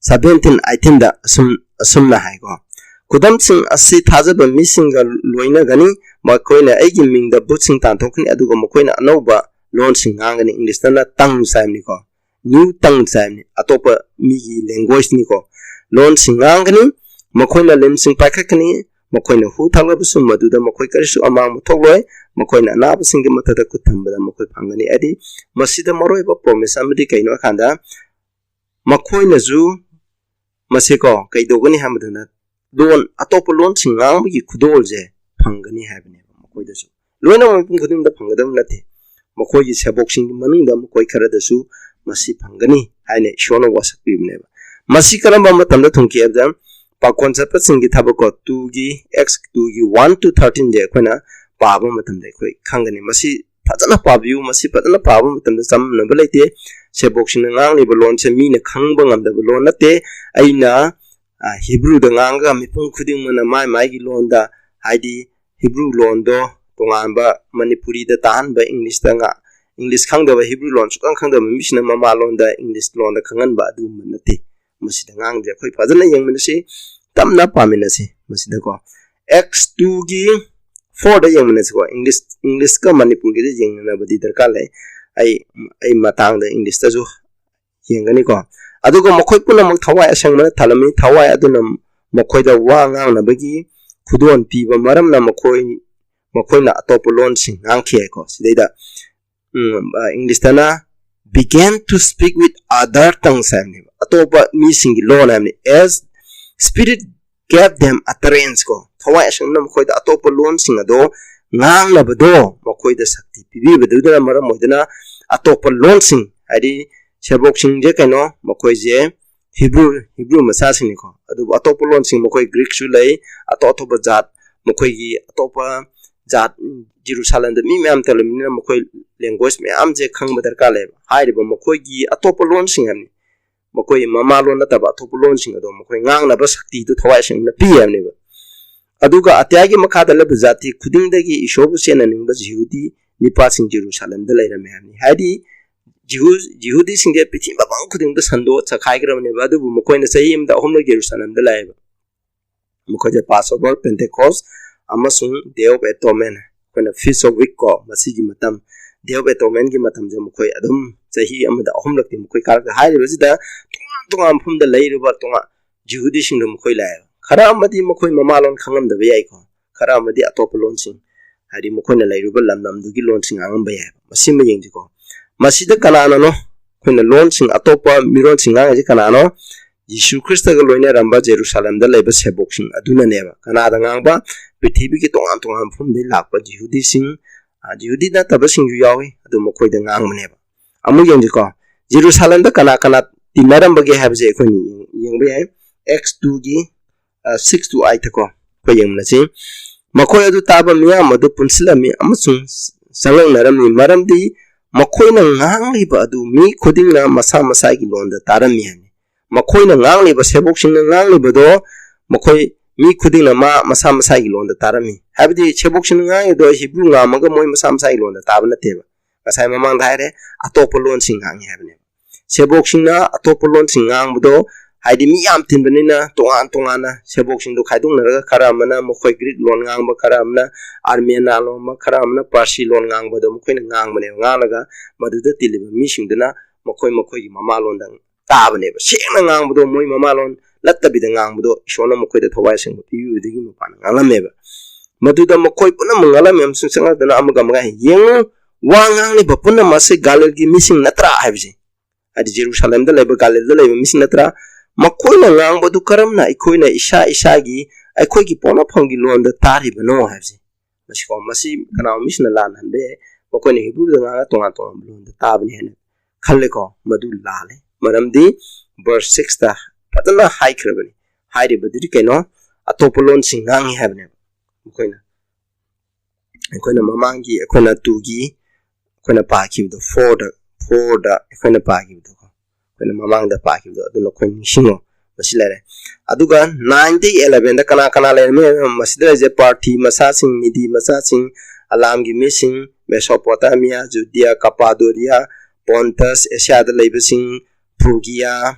seventeen, eighteenꯗ ꯑꯁꯨꯝ, ꯑꯁꯨꯝꯅ ꯍꯥꯏꯀꯣ, "ꯈꯨꯗꯝꯁꯤꯡ ꯑꯁꯤ ꯊꯥꯖꯕ ꯃꯤꯁꯤꯡꯒ ꯂꯣꯏꯅꯒꯅꯤ, ꯃꯈꯣꯏꯅ ꯑꯩꯒꯤ ꯃꯤꯡꯗ ꯚꯨꯠꯁꯤꯡ ꯇꯥꯟꯊꯣꯛꯀꯅꯤ, ꯑꯗꯨꯒ ꯃꯈꯣꯏꯅ ꯑꯅꯧꯕ ꯂꯣꯟꯁꯤꯡ ꯉꯥꯡꯒꯅꯤ", ꯏꯪꯂꯤꯁꯇꯅ tongues ꯍꯥꯏꯕꯅꯤꯀꯣ, new tongues ꯍꯥꯏꯕꯅꯤ, ꯑꯇꯣꯞꯄ ꯃꯤꯒꯤ languageꯅꯤꯀꯣ, "ꯂꯣꯟꯁꯤꯡ ꯉꯥꯡꯒꯅꯤ, ꯃꯈꯣꯏꯅ ꯂꯤꯟꯁꯤꯡ ꯄꯥꯏꯈꯠꯀꯅꯤ, ꯃꯈꯣꯏꯅ ꯍꯨ ꯊꯛꯂꯕꯁꯨ ꯃꯗꯨꯗ ꯃꯈꯣꯏ ꯀꯔꯤꯁꯨ ꯑꯃꯥꯡꯕ ꯊꯣꯛꯂꯣꯏ, ꯃꯈꯣꯏꯅ ꯑꯅꯥꯕꯁꯤꯡꯒꯤ ꯃꯊꯛꯇ ꯈꯨꯠ ꯊꯝꯕꯗ ꯃꯈꯣꯏ ꯐꯪꯒꯅꯤ"꯫ ꯍꯥꯏꯗꯤ ꯃꯁꯤꯗ ꯃꯔꯨꯑꯣꯏꯕ promise ꯑꯃꯗꯤ ꯀꯩꯅꯣ ꯍꯥꯏꯀꯥꯟꯗ, ꯃꯈꯣꯏꯅꯁꯨ ꯃꯁꯤꯀꯣ ꯀꯩꯗꯧꯒꯅꯤ ꯍꯥꯏꯕꯗꯅ, ꯂꯣꯟ, ꯑꯇꯣꯞꯄ ꯂꯣꯟꯁꯤꯡ ꯉꯥꯡꯕꯒꯤ ꯈꯨꯗꯣꯜꯁꯦ ꯐꯪꯒꯅꯤ ꯍꯥꯏꯕꯅꯦꯕ ꯃꯈꯣꯏꯗꯁꯨ꯫ ꯂꯣꯏꯅꯃꯛ ꯃꯤꯄꯨꯝ ꯈꯨꯗꯤꯡꯃꯛꯇ ꯐꯪꯒꯗꯕ ꯅꯠꯇꯦ, ꯃꯈꯣꯏꯒꯤ ꯁꯦꯕꯣꯛꯁꯤꯡꯒꯤ ꯃꯅꯨꯡꯗ ꯃꯈꯣꯏ ꯈꯔꯗꯁꯨ ꯃꯁꯤ ꯐꯪꯒꯅꯤ ꯍꯥꯏꯅ ꯏꯁꯣꯔꯅ ꯋꯥꯁꯛ ꯄꯤꯕꯅꯦꯕ꯫ ꯃꯁꯤ ꯀꯔꯝꯕ ꯃꯇꯝꯗ ꯊꯨꯡꯈꯤ ꯍꯥꯏꯕꯗ, ꯄꯥꯈꯣꯟ ꯆꯠꯄꯁꯤꯡꯒꯤ ꯊꯕꯛꯀꯣ, twoꯒꯤ, Acts twoꯒꯤ one to thirteenꯁꯦ ꯑꯩꯈꯣꯏꯅ ꯄꯥꯕ ꯃꯇꯝꯗ ꯑꯩꯈꯣꯏ ꯈꯪꯒꯅꯤ꯫ ꯃꯁꯤ ꯐꯖꯅ ꯄꯥꯕꯤꯌꯨ꯫ ꯃꯁꯤ ꯐꯖꯅ ꯄꯥꯕ ꯃꯇꯝꯗ ꯆꯃꯝꯅꯕ ꯂꯩꯇꯦ꯫ ꯁꯦꯕꯣꯛꯁꯤꯡꯅ ꯉꯥꯡꯂꯤꯕ ꯂꯣꯟꯁꯦ ꯃꯤꯅ ꯈꯪꯕ ꯉꯝꯗꯕ ꯂꯣꯟ ꯅꯠꯇꯦ꯫ ꯑꯩꯅ, ꯑ, ꯍꯤꯕ꯭ꯔꯨꯗ ꯉꯥꯡꯉꯒ ꯃꯤꯄꯨꯝ ꯈꯨꯗꯤꯡꯃꯛꯅ ꯃꯥꯏ ꯃꯥꯏꯒꯤ ꯂꯣꯟꯗ, ꯍꯥꯏꯗꯤ ꯍꯤꯕ꯭ꯔꯨ ꯂꯣꯟꯗꯣ ꯇꯣꯉꯥꯟꯕ ꯃꯅꯤꯄꯨꯔꯤꯗ ꯇꯥꯍꯟꯕ, ꯏꯪꯂꯤꯁꯇ ꯉꯥ-, ꯏꯪꯂꯤꯁ ꯈꯪꯗꯕ, ꯍꯤꯕ꯭ꯔꯨ ꯂꯣꯟ ꯁꯨꯛꯈꯪ ꯈꯪꯗꯕ ꯃꯤꯁꯤꯅ ꯃꯃꯥ ꯂꯣꯟꯗ, ꯏꯪꯂꯤꯁ ꯂꯣꯟꯗ ꯈꯪꯍꯟꯕ ꯑꯗꯨꯒꯨꯝꯕ ꯅꯠꯇꯦ꯫ ꯃꯁꯤꯗ ꯉꯥꯡꯗꯦ꯫ ꯑꯩꯈꯣꯏ ꯐꯖꯅ ꯌꯦꯡꯃꯤꯟꯅꯁꯤ, ꯇꯞꯅ ꯄꯥꯃꯤꯟꯅꯁꯤ꯫ ꯃꯁꯤꯗꯀꯣ, Acts twoꯒꯤ fourꯗ ꯌꯦꯡꯃꯤꯟꯅꯁꯤꯀꯣ꯫ ꯏꯪꯂꯤꯁ, ꯏꯪꯂꯤꯁꯀ ꯃꯅꯤꯄꯨꯔꯒꯤꯗ ꯌꯦꯡꯅꯅꯕꯗꯤ ꯗꯔꯀꯥꯔ ꯂꯩ꯫ ꯑꯩ, ꯑꯩ ꯃꯇꯥꯡꯗ ꯏꯪꯂꯤꯁꯇꯁꯨ ꯌꯦꯡꯒꯅꯤꯀꯣ꯫ "ꯑꯗꯨꯒ ꯃꯈꯣꯏ ꯄꯨꯝꯅꯃꯛ ꯊꯋꯥꯏ ꯑꯁꯦꯡꯕꯅ ꯊꯜꯂꯝꯃꯤ꯫ ꯊꯋꯥꯏ ꯑꯗꯨꯅ ꯃꯈꯣꯏꯗ ꯋꯥ ꯉꯥꯡꯅꯕꯒꯤ ꯈꯨꯗꯣꯜ ꯄꯤꯕ ꯃꯔꯝꯅ ꯃꯈꯣꯏ, ꯃꯈꯣꯏꯅ ꯑꯇꯣꯞꯄ ꯂꯣꯟꯁꯤꯡ ꯉꯥꯡꯈꯤ" ꯍꯥꯏꯀꯣ꯫ ꯁꯤꯗꯩꯗ, ꯎꯝ, ꯑ, ꯏꯪꯂꯤꯁꯇꯅ "began to speak with other tongues" ꯍꯥꯏꯕꯅꯦꯕ, ꯑꯇꯣꯞꯄ ꯃꯤꯁꯤꯡꯒꯤ ꯂꯣꯟ ꯍꯥꯏꯕꯅꯤ꯫ "As spirit gave them utterance" ꯀꯣ, ꯊꯋꯥꯏ ꯑꯁꯦꯡꯕꯅ ꯃꯈꯣꯏꯗ ꯑꯇꯣꯞꯄ ꯂꯣꯟꯁꯤꯡ ꯑꯗꯣ ꯉꯥꯡꯅꯕꯗꯣ ꯃꯈꯣꯏꯗ ꯁꯛꯇꯤ ꯄꯤꯕꯤꯕꯗꯨꯗꯅ ꯃꯔꯝ ꯑꯣꯏꯗꯨꯅ ꯑꯇꯣꯞꯄ ꯂꯣꯟꯁꯤꯡ, ꯍꯥꯏꯗꯤ ꯁꯦꯕꯣꯛꯁꯤꯡꯁꯦ ꯀꯩꯅꯣ, ꯃꯈꯣꯏꯁꯦ ꯍꯤꯕ꯭ꯔꯨ ꯍꯤꯕ꯭ꯔꯨ ꯃꯆꯥꯁꯤꯡꯅꯤꯀꯣ꯫ ꯑꯗꯨꯕꯨ ꯑꯇꯣꯞꯄ ꯂꯣꯟꯁꯤꯡ, ꯃꯈꯣꯏ ꯒ꯭ꯔꯤꯛꯁꯨ ꯂꯩ, ꯑꯇꯣꯞ ꯑꯇꯣꯞꯄ ꯖꯥꯠ, ꯃꯈꯣꯏꯒꯤ ꯑꯇꯣꯞꯄ ꯖꯥꯠ, ꯖꯦꯔꯨꯁꯥꯂꯦꯝꯗ ꯃꯤ ꯃꯌꯥꯝ ꯇꯧꯔꯕꯅꯤꯅ ꯃꯈꯣꯏ ꯂꯦꯡꯒ꯭ꯋꯦꯖ ꯃꯌꯥꯝꯁꯦ ꯈꯪꯕ ꯗꯔꯀꯥꯔ ꯂꯩꯌꯦꯕ꯫ ꯍꯥꯏꯔꯤꯕ ꯃꯈꯣꯏꯒꯤ ꯑꯇꯣꯞꯄ ꯂꯣꯟꯁꯤꯡ ꯍꯥꯏꯕꯅꯤ, ꯃꯈꯣꯏ ꯃꯃꯥ ꯂꯣꯟ ꯅꯠꯇꯕ ꯑꯇꯣꯞꯄ ꯂꯣꯟꯁꯤꯡ ꯑꯗꯣ ꯃꯈꯣꯏ ꯉꯥꯡꯅꯕ ꯁꯛꯇꯤꯗꯨ ꯊꯋꯥꯏ ꯁꯦꯡꯅ ꯄꯤ ꯍꯥꯏꯕꯅꯦꯕ꯫ ꯑꯗꯨꯒ ꯑꯇꯤꯌꯥꯒꯤ ꯃꯈꯥꯗ ꯂꯩꯕ ꯖꯥꯇꯤ ꯈꯨꯗꯤꯡꯗꯒꯤ ꯏꯁꯣꯔꯕꯨ ꯆꯦꯟꯅꯅꯤꯡꯕ ꯖꯤꯍꯨꯗꯤ ꯅꯤꯄꯥꯁꯤꯡ ꯖꯦꯔꯨꯁꯥꯂꯦꯝꯗ ꯂꯩꯔꯝꯃꯦ ꯍꯥꯏꯕꯅꯤ꯫ ꯍꯥꯏꯗꯤ ꯖꯤꯍꯨ ꯖꯤꯍꯨꯗꯤꯁꯤꯡꯁꯦ ꯄ꯭ꯔꯤꯊꯤꯕꯤ ꯃꯐꯝ ꯈꯨꯗꯤꯡꯗ ꯁꯟꯗꯣꯛꯑ ꯆꯈꯥꯏꯈ꯭ꯔꯕꯅꯦꯕ꯫ ꯑꯗꯨꯕꯨ ꯃꯈꯣꯏꯅ ꯆꯍꯤ ꯑꯃꯗ ꯑꯍꯨꯝꯂꯛ ꯖꯦꯔꯨꯁꯥꯂꯦꯝꯗ ꯂꯥꯛꯑꯦꯕ꯫ ꯃꯈꯣꯏꯁꯦ Passover, Pentecost ꯑꯃꯁꯨꯡ Day of Atonement, ꯑꯩꯈꯣꯏꯅ Feast of Week ꯀꯣ, ꯃꯁꯤꯒꯤ ꯃꯇꯝ, Day of Atonement ꯀꯤ ꯃꯇꯝꯁꯦ ꯃꯈꯣꯏ ꯑꯗꯨꯝ ꯆꯍꯤ ꯑꯃꯗ ꯑꯍꯨꯝꯂꯛꯇꯤ ꯃꯈꯣꯏ ꯀꯥꯔꯛꯇ꯫ ꯍꯥꯏꯔꯤꯕꯁꯤꯗ ꯇꯣꯉꯥꯟ ꯇꯣꯉꯥꯟꯕ ꯃꯐꯝꯗ ꯂꯩꯔꯤꯕ ꯇꯣꯉꯥꯟ ꯖꯤꯍꯨꯗꯤꯁꯤꯡꯗꯣ ꯃꯈꯣꯏ ꯂꯥꯛꯑꯦꯕ꯫ ꯈꯔ ꯑꯃꯗꯤ ꯃꯈꯣꯏ ꯃꯃꯥ ꯂꯣꯟ ꯈꯪꯉꯝꯗꯕ ꯌꯥꯏꯀꯣ, ꯈꯔ ꯑꯃꯗꯤ ꯑꯇꯣꯞꯄ ꯂꯣꯟꯁꯤꯡ, ꯍꯥꯏꯗꯤ ꯃꯈꯣꯏꯅ ꯂꯩꯔꯤꯕ ꯂꯝꯗꯝꯗꯨꯒꯤ ꯂꯣꯟꯁꯤꯡ ꯉꯥꯡꯉꯝꯕ ꯌꯥꯏꯕ꯫ ꯃꯁꯤꯃ ꯌꯦꯡꯁꯤꯀꯣ꯫ ꯃꯁꯤꯗ ꯀꯅꯥꯅꯅꯣ ꯑꯩꯈꯣꯏꯅ ꯂꯣꯟꯁꯤꯡ, ꯑꯇꯣꯞꯄ ꯃꯤꯔꯣꯟꯁꯤꯡ ꯉꯥꯡꯉꯤꯁꯦ ꯀꯅꯥꯅꯣ? ꯌꯤꯁꯨ ꯈ꯭ꯔꯤꯁꯇꯒ ꯂꯣꯏꯅꯔꯝꯕ ꯖꯦꯔꯨꯁꯥꯂꯦꯝꯗ ꯂꯩꯕ ꯁꯦꯕꯣꯛꯁꯤꯡ ꯑꯗꯨꯅꯅꯦꯕ꯫ ꯀꯅꯥꯗ ꯉꯥꯡꯕ? ꯄ꯭ꯔꯤꯊꯤꯕꯤꯒꯤ ꯇꯣꯉꯥꯟ ꯇꯣꯉꯥꯟꯕ ꯃꯐꯝꯗꯒꯤ ꯂꯥꯛꯄ ꯖꯤꯍꯨꯗꯤꯁꯤꯡ, ꯑ, ꯖꯤꯍꯨꯗꯤ ꯅꯠꯇꯕꯁꯤꯡꯁꯨ ꯌꯥꯎꯏ, ꯑꯗꯨ ꯃꯈꯣꯏꯗ ꯉꯥꯡꯕꯅꯦꯕ꯫ ꯑꯃꯨꯛ ꯌꯦꯡꯁꯤꯀꯣ, ꯖꯦꯔꯨꯁꯥꯂꯦꯝꯗ ꯀꯅꯥ ꯀꯅꯥ ꯇꯤꯟꯅꯔꯝꯕꯒꯦ ꯍꯥꯏꯕꯁꯦ ꯑꯩꯈꯣꯏꯅ ꯌꯦꯡ-, ꯌꯦꯡꯕ ꯌꯥꯏ꯫ Acts two ꯒꯤ, ꯑ, six to eight ꯀꯣ, ꯑꯩꯈꯣꯏ ꯌꯦꯡꯃꯤꯟꯅꯁꯤ꯫ ꯃꯈꯣꯏ ꯑꯗꯨ ꯇꯥꯕ ꯃꯤꯌꯥꯝ ꯑꯗꯨ ꯄꯨꯟꯁꯤꯜꯂꯝꯃꯤ ꯑꯃꯁꯨꯡ ꯆꯪꯂꯛꯅꯔꯝꯃꯤ, ꯃꯔꯝꯗꯤ ꯃꯈꯣꯏꯅ ꯉꯥꯡꯂꯤꯕ ꯑꯗꯨ ꯃꯤ ꯈꯨꯗꯤꯡꯅ ꯃꯁꯥ ꯃꯁꯥꯒꯤ ꯂꯣꯟꯗ ꯇꯥꯔꯝꯃꯤ ꯍꯥꯏꯅꯤ꯫ ꯃꯈꯣꯏꯅ ꯉꯥꯡꯂꯤꯕ, ꯁꯦꯕꯣꯛꯁꯤꯡꯅ ꯉꯥꯡꯂꯤꯕꯗꯣ ꯃꯈꯣꯏ ꯃꯤ ꯈꯨꯗꯤꯡꯅ ꯃꯥ ꯃꯁꯥ ꯃꯁꯥꯒꯤ ꯂꯣꯟꯗ ꯇꯥꯔꯝꯃꯤ꯫ ꯍꯥꯏꯕꯗꯤ ꯁꯦꯕꯣꯛꯁꯤꯡꯅ ꯉꯥꯡꯉꯤꯗꯣ ꯍꯤꯕ꯭ꯔꯨ ꯉꯥꯡꯕꯒ ꯃꯣꯏ ꯃꯁꯥ ꯃꯁꯥꯒꯤ ꯂꯣꯟꯗ ꯇꯥꯕ ꯅꯠꯇꯦꯕ꯫ ꯉꯁꯥꯏ ꯃꯃꯥꯡꯗ ꯍꯥꯏꯔꯦ, ꯑꯇꯣꯞꯄ ꯂꯣꯟꯁꯤꯡ ꯉꯥꯡꯉꯤ ꯍꯥꯏꯕꯅꯦꯕ꯫ ꯁꯦꯕꯣꯛꯁꯤꯡꯅ ꯑꯇꯣꯞꯄ ꯂꯣꯟꯁꯤꯡ ꯉꯥꯡꯕꯗꯣ, ꯍꯥꯏꯗꯤ ꯃꯤ ꯌꯥꯝ ꯇꯤꯟꯕꯅꯤꯅ ꯇꯣꯉꯥꯟ ꯇꯣꯉꯥꯟꯅ ꯁꯦꯕꯣꯛꯁꯤꯡꯗꯣ ꯈꯥꯏꯗꯣꯛꯅꯔꯒ ꯈꯔ ꯑꯃꯅ ꯃꯈꯣꯏ ꯒ꯭ꯔꯤꯛ ꯂꯣꯟ ꯉꯥꯡꯕ, ꯈꯔ ꯑꯃꯅ ꯑꯥꯔꯃꯦꯅꯥ ꯂꯣꯟ, ꯈꯔ ꯑꯃꯅ ꯄꯥꯔꯁꯤ ꯂꯣꯟ ꯉꯥꯡꯕꯗꯣ ꯃꯈꯣꯏꯅ ꯉꯥꯡꯕꯅꯦꯕ꯫ ꯉꯥꯡꯂꯒ ꯃꯗꯨꯗ ꯇꯤꯜꯂꯤꯕ ꯃꯤꯁꯤꯡꯗꯨꯅ ꯃꯈꯣꯏ ꯃꯈꯣꯏꯒꯤ ꯃꯃꯥꯂꯣꯟꯗ ꯇꯥꯕꯅꯦꯕ꯫ ꯁꯦꯡꯅ ꯉꯥꯡꯕꯗꯣ, ꯃꯣꯏ ꯃꯃꯥꯂꯣꯟ ꯂꯠꯇꯕꯤꯗ ꯉꯥꯡꯕꯗꯣ ꯏꯁꯣꯔꯅ ꯃꯈꯣꯏꯗ ꯊꯋꯥꯏ ꯑꯁꯦꯡꯕ ꯄꯤꯕꯤꯕꯗꯒꯤ ꯃꯄꯥꯟꯅ ꯉꯥꯡꯂꯝꯃꯦꯕ꯫ ꯃꯗꯨꯗ ꯃꯈꯣꯏ ꯄꯨꯝꯅꯃꯛ ꯉꯥꯡꯂꯝꯃꯤ ꯑꯃꯁꯨꯡ ꯆꯪꯂꯛꯇꯨꯅ ꯑꯃꯒ ꯑꯃꯒ ꯍꯥꯏ, "ꯌꯦꯡꯉꯨ, ꯋꯥ ꯉꯥꯡꯂꯤꯕ ꯄꯨꯝꯅꯃꯛ ꯑꯁꯤ ꯒꯥꯂꯤꯜꯒꯤ ꯃꯤꯁꯤꯡ ꯅꯠꯇ꯭ꯔꯥ?" ꯍꯥꯏꯕꯁꯦ, ꯍꯥꯏꯗꯤ ꯖꯦꯔꯨꯁꯥꯂꯦꯝꯗ ꯂꯩꯕ, ꯒꯥꯂꯤꯜꯗ ꯂꯩꯕ ꯃꯤꯁꯤꯡ ꯅꯠꯇ꯭ꯔꯥ? "ꯃꯈꯣꯏꯅ ꯉꯥꯡꯕꯗꯨ ꯀꯔꯝꯅ ꯑꯩꯈꯣꯏꯅ ꯏꯁꯥ ꯏꯁꯥꯒꯤ, ꯑꯩꯈꯣꯏꯒꯤ ꯄꯣꯛꯅꯐꯝꯒꯤ ꯂꯣꯟꯗ ꯇꯥꯔꯤꯕꯅꯣ?" ꯍꯥꯏꯕꯁꯦ꯫ ꯃꯁꯤꯀꯣ, ꯃꯁꯤ ꯀꯅꯥꯒꯨꯝꯕ ꯃꯤꯁꯤꯡꯅ ꯂꯥꯟꯅ ꯍꯟꯕ ꯌꯥꯏ, ꯃꯈꯣꯏꯅ ꯍꯤꯕ꯭ꯔꯨꯗ ꯉꯥꯡꯉꯒ ꯇꯣꯉꯥꯟ ꯇꯣꯉꯥꯟꯕ ꯂꯣꯟꯗ ꯇꯥꯕꯅꯤ ꯍꯥꯏꯅ ꯈꯜꯂꯦꯀꯣ, ꯃꯗꯨ ꯂꯥꯜꯂꯦ꯫ ꯃꯔꯝꯗꯤ verse six ꯇ ꯐꯖꯅ ꯍꯥꯏꯈ꯭ꯔꯕꯅꯤ꯫ ꯍꯥꯏꯔꯤꯕꯗꯨꯗꯤ ꯀꯩꯅꯣ? ꯑꯇꯣꯞꯄ ꯂꯣꯟꯁꯤꯡ ꯉꯥꯡꯉꯤ ꯍꯥꯏꯕꯅꯦꯕ ꯃꯈꯣꯏꯅ꯫ ꯑꯩꯈꯣꯏꯅ ꯃꯃꯥꯡꯒꯤ, ꯑꯩꯈꯣꯏꯅ two ꯒꯤ ꯑꯩꯈꯣꯏꯅ ꯄꯥꯈꯤꯕꯗꯣ, four ꯗ, four ꯗ ꯑꯩꯈꯣꯏꯅ ꯄꯥꯈꯤꯕꯗꯣꯀꯣ, ꯑꯩꯈꯣꯏꯅ ꯃꯃꯥꯡꯗ ꯄꯥꯈꯤꯕꯗꯣ, ꯑꯗꯨ ꯅꯈꯣꯏ ꯅꯤꯡꯁꯤꯡꯉꯣ꯫ ꯃꯁꯤ ꯂꯩꯔꯦ꯫ ꯑꯗꯨꯒ nine ꯗꯒꯤ eleven ꯗ ꯀꯅꯥ ꯀꯅꯥ ꯂꯩꯔꯝꯃꯤ? ꯃꯁꯤꯗ ꯂꯩꯔꯤꯁꯦ ꯄꯥꯔꯊꯤ ꯃꯆꯥꯁꯤꯡ, ꯃꯤꯗꯤ ꯃꯆꯥꯁꯤꯡ, ꯑꯂꯥꯝꯒꯤ ꯃꯤꯁꯤꯡ, ꯃꯦꯁꯣꯄꯣꯇꯥꯃꯤꯌꯥ, ꯖꯨꯗꯤꯌꯥ, ꯀꯄꯥꯗꯣꯔꯤꯌꯥ, ꯄꯣꯟꯇꯁ, ꯑꯦꯁꯤꯌꯥꯗ ꯂꯩꯕꯁꯤꯡ, ꯐ꯭ꯔꯨꯒꯤꯌꯥ,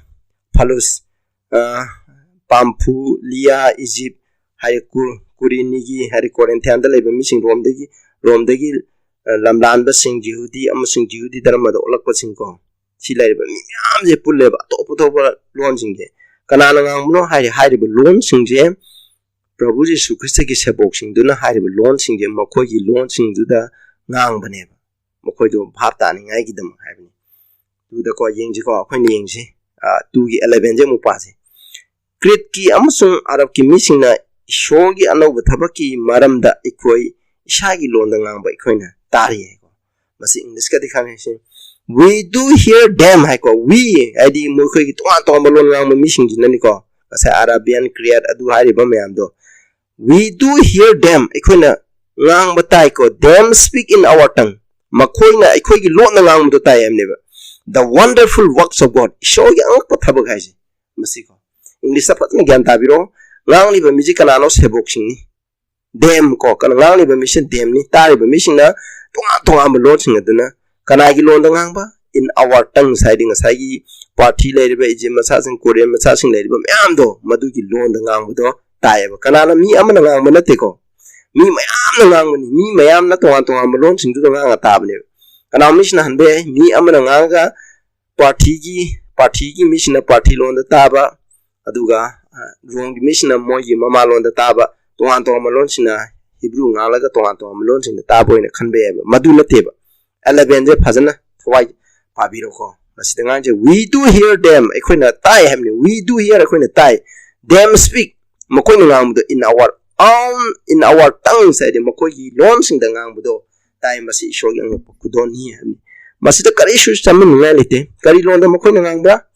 ꯐꯂꯨꯁ, ꯑ, ꯄꯥꯝꯐꯨꯂꯤꯌꯥ, ꯏꯖꯤꯞ, ꯍꯥꯏꯗꯤ ꯀꯨ-, ꯀꯨꯔꯤꯅꯤꯒꯤ, ꯍꯥꯏꯗꯤ ꯀꯣꯔꯤꯟꯊꯤꯌꯥꯟꯗ ꯂꯩꯕ ꯃꯤꯁꯤꯡ, ꯔꯣꯝꯗꯒꯤ, ꯔꯣꯝꯗꯒꯤ, ꯑ, ꯂꯝꯂꯥꯟꯕꯁꯤꯡ, ꯖꯤꯍꯨꯗꯤ ꯑꯃꯁꯨꯡ ꯖꯤꯍꯨꯗꯤ ꯙꯔꯃꯗ ꯑꯣꯜꯂꯛꯄꯁꯤꯡꯀꯣ, ꯁꯤ ꯂꯩꯔꯤꯕ ꯃꯤ ꯃꯌꯥꯝꯁꯦ ꯄꯨꯜꯂꯦꯕ, ꯑꯇꯣꯞ ꯑꯇꯣꯞꯄ ꯂꯣꯟꯁꯤꯡꯁꯦ꯫ ꯀꯅꯥꯅ ꯉꯥꯡꯕꯅꯣ ꯍꯥꯏꯔꯦ, ꯍꯥꯏꯔꯤꯕ ꯂꯣꯟꯁꯤꯡꯁꯦ ꯄ꯭ꯔꯚꯨ ꯖꯤꯁꯨ ꯈ꯭ꯔꯤꯁꯇꯒꯤ ꯁꯦꯕꯣꯛꯁꯤꯡꯗꯨꯅ ꯍꯥꯏꯔꯤꯕ ꯂꯣꯟꯁꯤꯡꯁꯦ ꯃꯈꯣꯏꯒꯤ ꯂꯣꯟꯁꯤꯡꯗꯨꯗ ꯉꯥꯡꯕꯅꯦꯕ, ꯃꯈꯣꯏꯗꯣ ꯚꯥꯞ ꯇꯥꯅꯤꯡꯉꯥꯏꯒꯤꯗꯃꯛ ꯍꯥꯏꯕꯅꯤ꯫ ꯑꯗꯨꯗꯀꯣ ꯌꯦꯡꯁꯤꯀꯣ, ꯑꯩꯈꯣꯏꯅ ꯌꯦꯡꯁꯤ, ꯑ, two ꯒꯤ eleven ꯁꯦ ꯑꯃꯨꯛ ꯄꯥꯁꯦ꯫ ꯀ꯭ꯔꯤꯠꯀꯤ ꯑꯃꯁꯨꯡ ꯑꯔꯕꯀꯤ ꯃꯤꯁꯤꯡꯅ ꯏꯁꯣꯔꯒꯤ ꯑꯅꯧꯕ ꯊꯕꯛꯀꯤ ꯃꯔꯝꯗ ꯑꯩꯈꯣꯏ ꯏꯁꯥꯒꯤ ꯂꯣꯟꯗ ꯉꯥꯡꯕ ꯑꯩꯈꯣꯏꯅ ꯇꯥꯔꯤ ꯍꯥꯏꯀꯣ꯫ ꯃꯁꯤ ꯏꯪꯂꯤꯁꯀꯗꯤ ꯈꯪꯉꯦ ꯁꯤ꯫ "We do hear them" ꯍꯥꯏꯀꯣ꯫ "We" ꯍꯥꯏꯗꯤ ꯃꯈꯣꯏꯒꯤ ꯇꯣꯉꯥꯟ ꯇꯣꯉꯥꯟꯕ ꯂꯣꯟ ꯉꯥꯡꯕ ꯃꯤꯁꯤꯡꯁꯤꯅꯅꯤꯀꯣ꯫ ꯉꯁꯥꯏ Arabian, Create ꯑꯗꯨ ꯍꯥꯏꯔꯤꯕ ꯃꯌꯥꯝꯗꯣ꯫ "We do hear them", ꯑꯩꯈꯣꯏꯅ ꯉꯥꯡꯕ ꯇꯥꯏꯀꯣ꯫ "Them speak in our tongue", ꯃꯈꯣꯏꯅ ꯑꯩꯈꯣꯏꯒꯤ ꯂꯣꯟꯗ ꯉꯥꯡꯕꯗꯣ ꯇꯥꯏ ꯍꯥꯏꯕꯅꯦꯕ꯫ "The wonderful works of God", ꯏꯁꯣꯔꯒꯤ ꯑꯉꯛꯄ ꯊꯕꯛ ꯍꯥꯏꯁꯦ ꯃꯁꯤꯀꯣ꯫ ꯏꯪꯂꯤꯁꯇ ꯐꯖꯅ ꯒ꯭ꯌꯥꯟ ꯇꯥꯕꯤꯔꯣ꯫ ꯉꯥꯡꯂꯤꯕ ꯃꯤꯁꯤ ꯀꯅꯥꯅꯣ? ꯁꯦꯕꯣꯛꯁꯤꯡꯅꯤ꯫ "Them" ꯀꯣ, ꯀꯅꯥ ꯉꯥꯡꯂꯤꯕ ꯃꯤꯁꯤ? "Them" ꯅꯤ꯫ ꯇꯥꯔꯤꯕ ꯃꯤꯁꯤꯡꯅ ꯇꯣꯉꯥꯟ ꯇꯣꯉꯥꯟꯕ ꯂꯣꯟꯁꯤꯡ ꯑꯗꯨꯅ ꯀꯅꯥꯒꯤ ꯂꯣꯟꯗ ꯉꯥꯡꯕ? "In our tongues" ꯍꯥꯏꯗꯤ ꯉꯁꯥꯏꯒꯤ ꯄꯥꯔꯊꯤ ꯂꯩꯔꯤꯕ, ꯏꯖꯤꯞ ꯃꯆꯥꯁꯤꯡ, ꯀꯣꯔꯤꯌꯟ ꯃꯆꯥꯁꯤꯡ ꯂꯩꯔꯤꯕ ꯃꯌꯥꯝꯗꯣ, ꯃꯗꯨꯒꯤ ꯂꯣꯟꯗ ꯉꯥꯡꯕꯗꯣ ꯇꯥꯏꯌꯦꯕ꯫ ꯀꯅꯥꯅ? ꯃꯤ ꯑꯃꯅ ꯉꯥꯡꯕ ꯅꯠꯇꯦꯀꯣ, ꯃꯤ ꯃꯌꯥꯝꯅ ꯉꯥꯡꯕꯅꯤ꯫ ꯃꯤ ꯃꯌꯥꯝꯅ ꯇꯣꯉꯥꯟ ꯇꯣꯉꯥꯟꯕ ꯂꯣꯟꯁꯤꯡꯗꯨꯗ ꯉꯥꯡꯉ ꯇꯥꯕꯅꯦꯕ꯫ ꯀꯅꯥꯒꯨꯝꯕ ꯃꯤꯁꯤꯅ ꯍꯟꯕ ꯌꯥꯏ, ꯃꯤ ꯑꯃꯅ ꯉꯥꯡꯉꯒ ꯄꯥꯔꯊꯤꯒꯤ, ꯄꯥꯔꯊꯤꯒꯤ ꯃꯤꯁꯤꯅ ꯄꯥꯔꯊꯤ ꯂꯣꯟꯗ ꯇꯥꯕ, ꯑꯗꯨꯒ, ꯑ, ꯔꯣꯝꯒꯤ ꯃꯤꯁꯤꯅ ꯃꯣꯏꯒꯤ ꯃꯃꯥꯂꯣꯟꯗ ꯇꯥꯕ, ꯇꯣꯉꯥꯟ ꯇꯣꯉꯥꯟꯕ ꯂꯣꯟꯁꯤꯅ ꯍꯤꯕ꯭ꯔꯨ ꯉꯥꯡꯂꯒ ꯇꯣꯉꯥꯟ ꯇꯣꯉꯥꯟꯕ ꯂꯣꯟꯁꯤꯡꯗ ꯇꯥꯕ ꯑꯣꯏꯅ ꯈꯟꯕ ꯌꯥꯏꯕ꯫ ꯃꯗꯨ ꯅꯠꯇꯦꯕ꯫ Eleven ꯁꯦ ꯐꯖꯅ ꯊꯋꯥꯏ ꯄꯥꯕꯤꯔꯣꯀꯣ꯫ ꯃꯁꯤꯗ ꯉꯥꯡꯁꯦ, "We do hear them", ꯑꯩꯈꯣꯏꯅ ꯇꯥꯏ ꯍꯥꯏꯕꯅꯤ꯫ "We do hear", ꯑꯩꯈꯣꯏꯅ ꯇꯥꯏ꯫ "Them speak", ꯃꯈꯣꯏꯅ ꯉꯥꯡꯕꯗꯣ, "in our own, in our tongues" ꯍꯥꯏꯗꯤ ꯃꯈꯣꯏꯒꯤ ꯂꯣꯟꯁꯤꯡꯗ ꯉꯥꯡꯕꯗꯣ ꯇꯥꯏ꯫ ꯃꯁꯤ ꯏꯁꯣꯔꯒꯤ ꯑꯉꯛꯄ ꯈꯨꯗꯣꯜꯅꯤ ꯍꯥꯏꯕꯅꯤ꯫ ꯃꯁꯤꯗ ꯀꯔꯤꯁꯨ ꯆꯃꯝꯅꯤꯡꯉꯥꯏ ꯂꯩꯇꯦ꯫ ꯀꯔꯤ ꯂꯣꯟꯗ ꯃꯈꯣꯏꯅ ꯉꯥꯡꯕ꯭ꯔꯥ?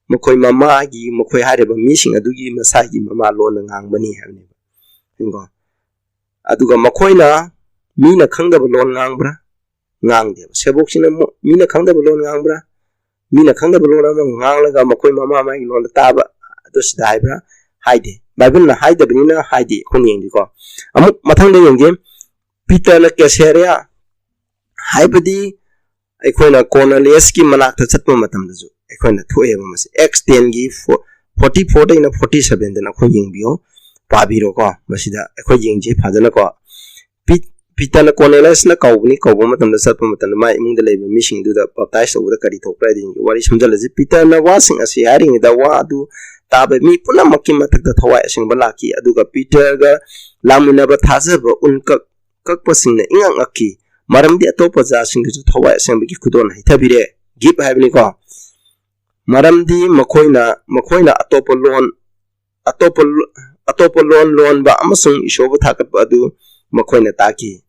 ꯃꯈꯣꯏ ꯃꯃꯥꯒꯤ, ꯃꯈꯣꯏ ꯍꯥꯏꯔꯤꯕ ꯃꯤꯁꯤꯡ ꯑꯗꯨꯒꯤ ꯃꯁꯥꯒꯤ ꯃꯃꯥ ꯂꯣꯟꯗ ꯉꯥꯡꯕꯅꯤ ꯍꯥꯏꯕꯅꯦꯕ꯫ ꯌꯦꯡꯉꯣ꯫ ꯑꯗꯨꯒ ꯃꯈꯣꯏꯅ ꯃꯤꯅ ꯈꯪꯗꯕ ꯂꯣꯟ ꯉꯥꯡꯕ꯭ꯔꯥ? ꯉꯥꯡꯗꯦꯕ꯫ ꯁꯦꯕꯣꯛꯁꯤꯅ ꯃꯣ-, ꯃꯤꯅ ꯈꯪꯗꯕ ꯂꯣꯟ ꯉꯥꯡꯕ꯭ꯔꯥ? ꯃꯤꯅ ꯈꯪꯗꯕ ꯂꯣꯟ ꯑꯃ ꯉꯥꯡꯂꯒ ꯃꯈꯣꯏ ꯃꯃꯥ ꯃꯥꯒꯤ ꯂꯣꯟꯗ ꯇꯥꯕ ꯑꯗꯨ ꯁꯤꯗ ꯍꯥꯏꯕ꯭ꯔꯥ? ꯍꯥꯏꯗꯦ꯫ ꯕꯥꯏꯕꯜꯅ ꯍꯥꯏꯗꯕꯅꯤꯅ ꯍꯥꯏꯗꯦ꯫ ꯑꯩꯈꯣꯏꯅ ꯌꯦꯡꯒꯦꯀꯣ꯫ ꯑꯃꯨꯛ ꯃꯊꯪꯗ ꯌꯦꯡꯒꯦ꯫ ꯄꯤꯇꯔꯅ ꯀꯦꯁꯦꯔꯤꯌꯥ ꯍꯥꯏꯕꯗꯤ ꯑꯩꯈꯣꯏꯅ ꯀꯣꯔꯅꯦꯂꯤꯌꯁꯀꯤ ꯃꯅꯥꯛꯇ ꯆꯠꯄ ꯃꯇꯝꯗꯁꯨ ꯑꯩꯈꯣꯏꯅ ꯊꯣꯛꯑꯦꯕ꯫ ꯃꯁꯤ ꯑꯦꯛꯁ ꯇꯦꯟꯒꯤ ꯐꯣꯔꯇꯤ ꯐꯣꯔꯗꯩꯅ ꯐꯣꯔꯇꯤ ꯁꯚꯦꯟꯗꯅ ꯑꯩꯈꯣꯏ ꯌꯦꯡꯕꯤꯌꯣ, ꯄꯥꯕꯤꯔꯣꯀꯣ꯫ ꯃꯁꯤꯗ ꯑꯩꯈꯣꯏ ꯌꯦꯡꯁꯤ ꯐꯖꯅꯀꯣ꯫ ꯄꯤ-, ꯄꯤꯇꯔꯅ ꯀꯣꯔꯅꯦꯂꯤꯌꯁꯅ ꯀꯧꯕꯅꯤ꯫ ꯀꯧꯕ ꯃꯇꯝꯗ, ꯆꯠꯄ ꯃꯇꯝꯗ ꯃꯥꯏ ꯏꯃꯨꯡꯗ ꯂꯩꯕ ꯃꯤꯁꯤꯡꯗꯨꯗ ꯕꯞꯇꯥꯏꯁ ꯇꯧꯕꯗ ꯀꯔꯤ ꯊꯣꯛꯄ꯭ꯔꯥ ꯍꯥꯏꯗꯤ ꯋꯥꯔꯤ ꯁꯝꯖꯜꯂꯁꯤ꯫ ꯄꯤꯇꯔꯅ ꯋꯥꯁꯤꯡ ꯑꯁꯤ ꯍꯥꯏꯔꯤꯉꯩꯗ ꯋꯥ ꯑꯗꯨ ꯇꯥꯕ ꯃꯤ ꯄꯨꯝꯅꯃꯛꯀꯤ ꯃꯊꯛꯇ ꯊꯋꯥꯏ ꯑꯁꯦꯡꯕ ꯂꯥꯛꯈꯤ, ꯑꯗꯨꯒ ꯄꯤꯇꯔꯒ ꯂꯥꯛꯃꯤꯟꯅꯕ ꯊꯥꯖꯕ ꯎꯟ ꯀꯛ-, ꯀꯛꯄꯁꯤꯡꯅ ꯏꯉꯛ ꯉꯛꯈꯤ, ꯃꯔꯝꯗꯤ ꯑꯇꯣꯞꯄ ꯖꯥꯠꯁꯤꯡꯗꯁꯨ ꯊꯋꯥꯏ ꯑꯁꯦꯡꯕꯒꯤ ꯈꯨꯗꯣꯜ ꯍꯩꯊꯕꯤꯔꯦ꯫ ꯒꯤꯐ ꯍꯥꯏꯕꯅꯤꯀꯣ꯫ ꯃꯔꯝꯗꯤ ꯃꯈꯣꯏꯅ, ꯃꯈꯣꯏꯅ ꯑꯇꯣꯞꯄ ꯂꯣꯟ, ꯑꯇꯣꯞꯄ ꯂꯣ-, ꯑꯇꯣꯞꯄ ꯂꯣꯟ ꯂꯣꯟꯕ ꯑꯃꯁꯨꯡ ꯏꯁꯣꯔꯕꯨ ꯊꯥꯒꯠꯄ ꯑꯗꯨ ꯃꯈꯣꯏꯅ ꯇꯥꯈꯤ꯫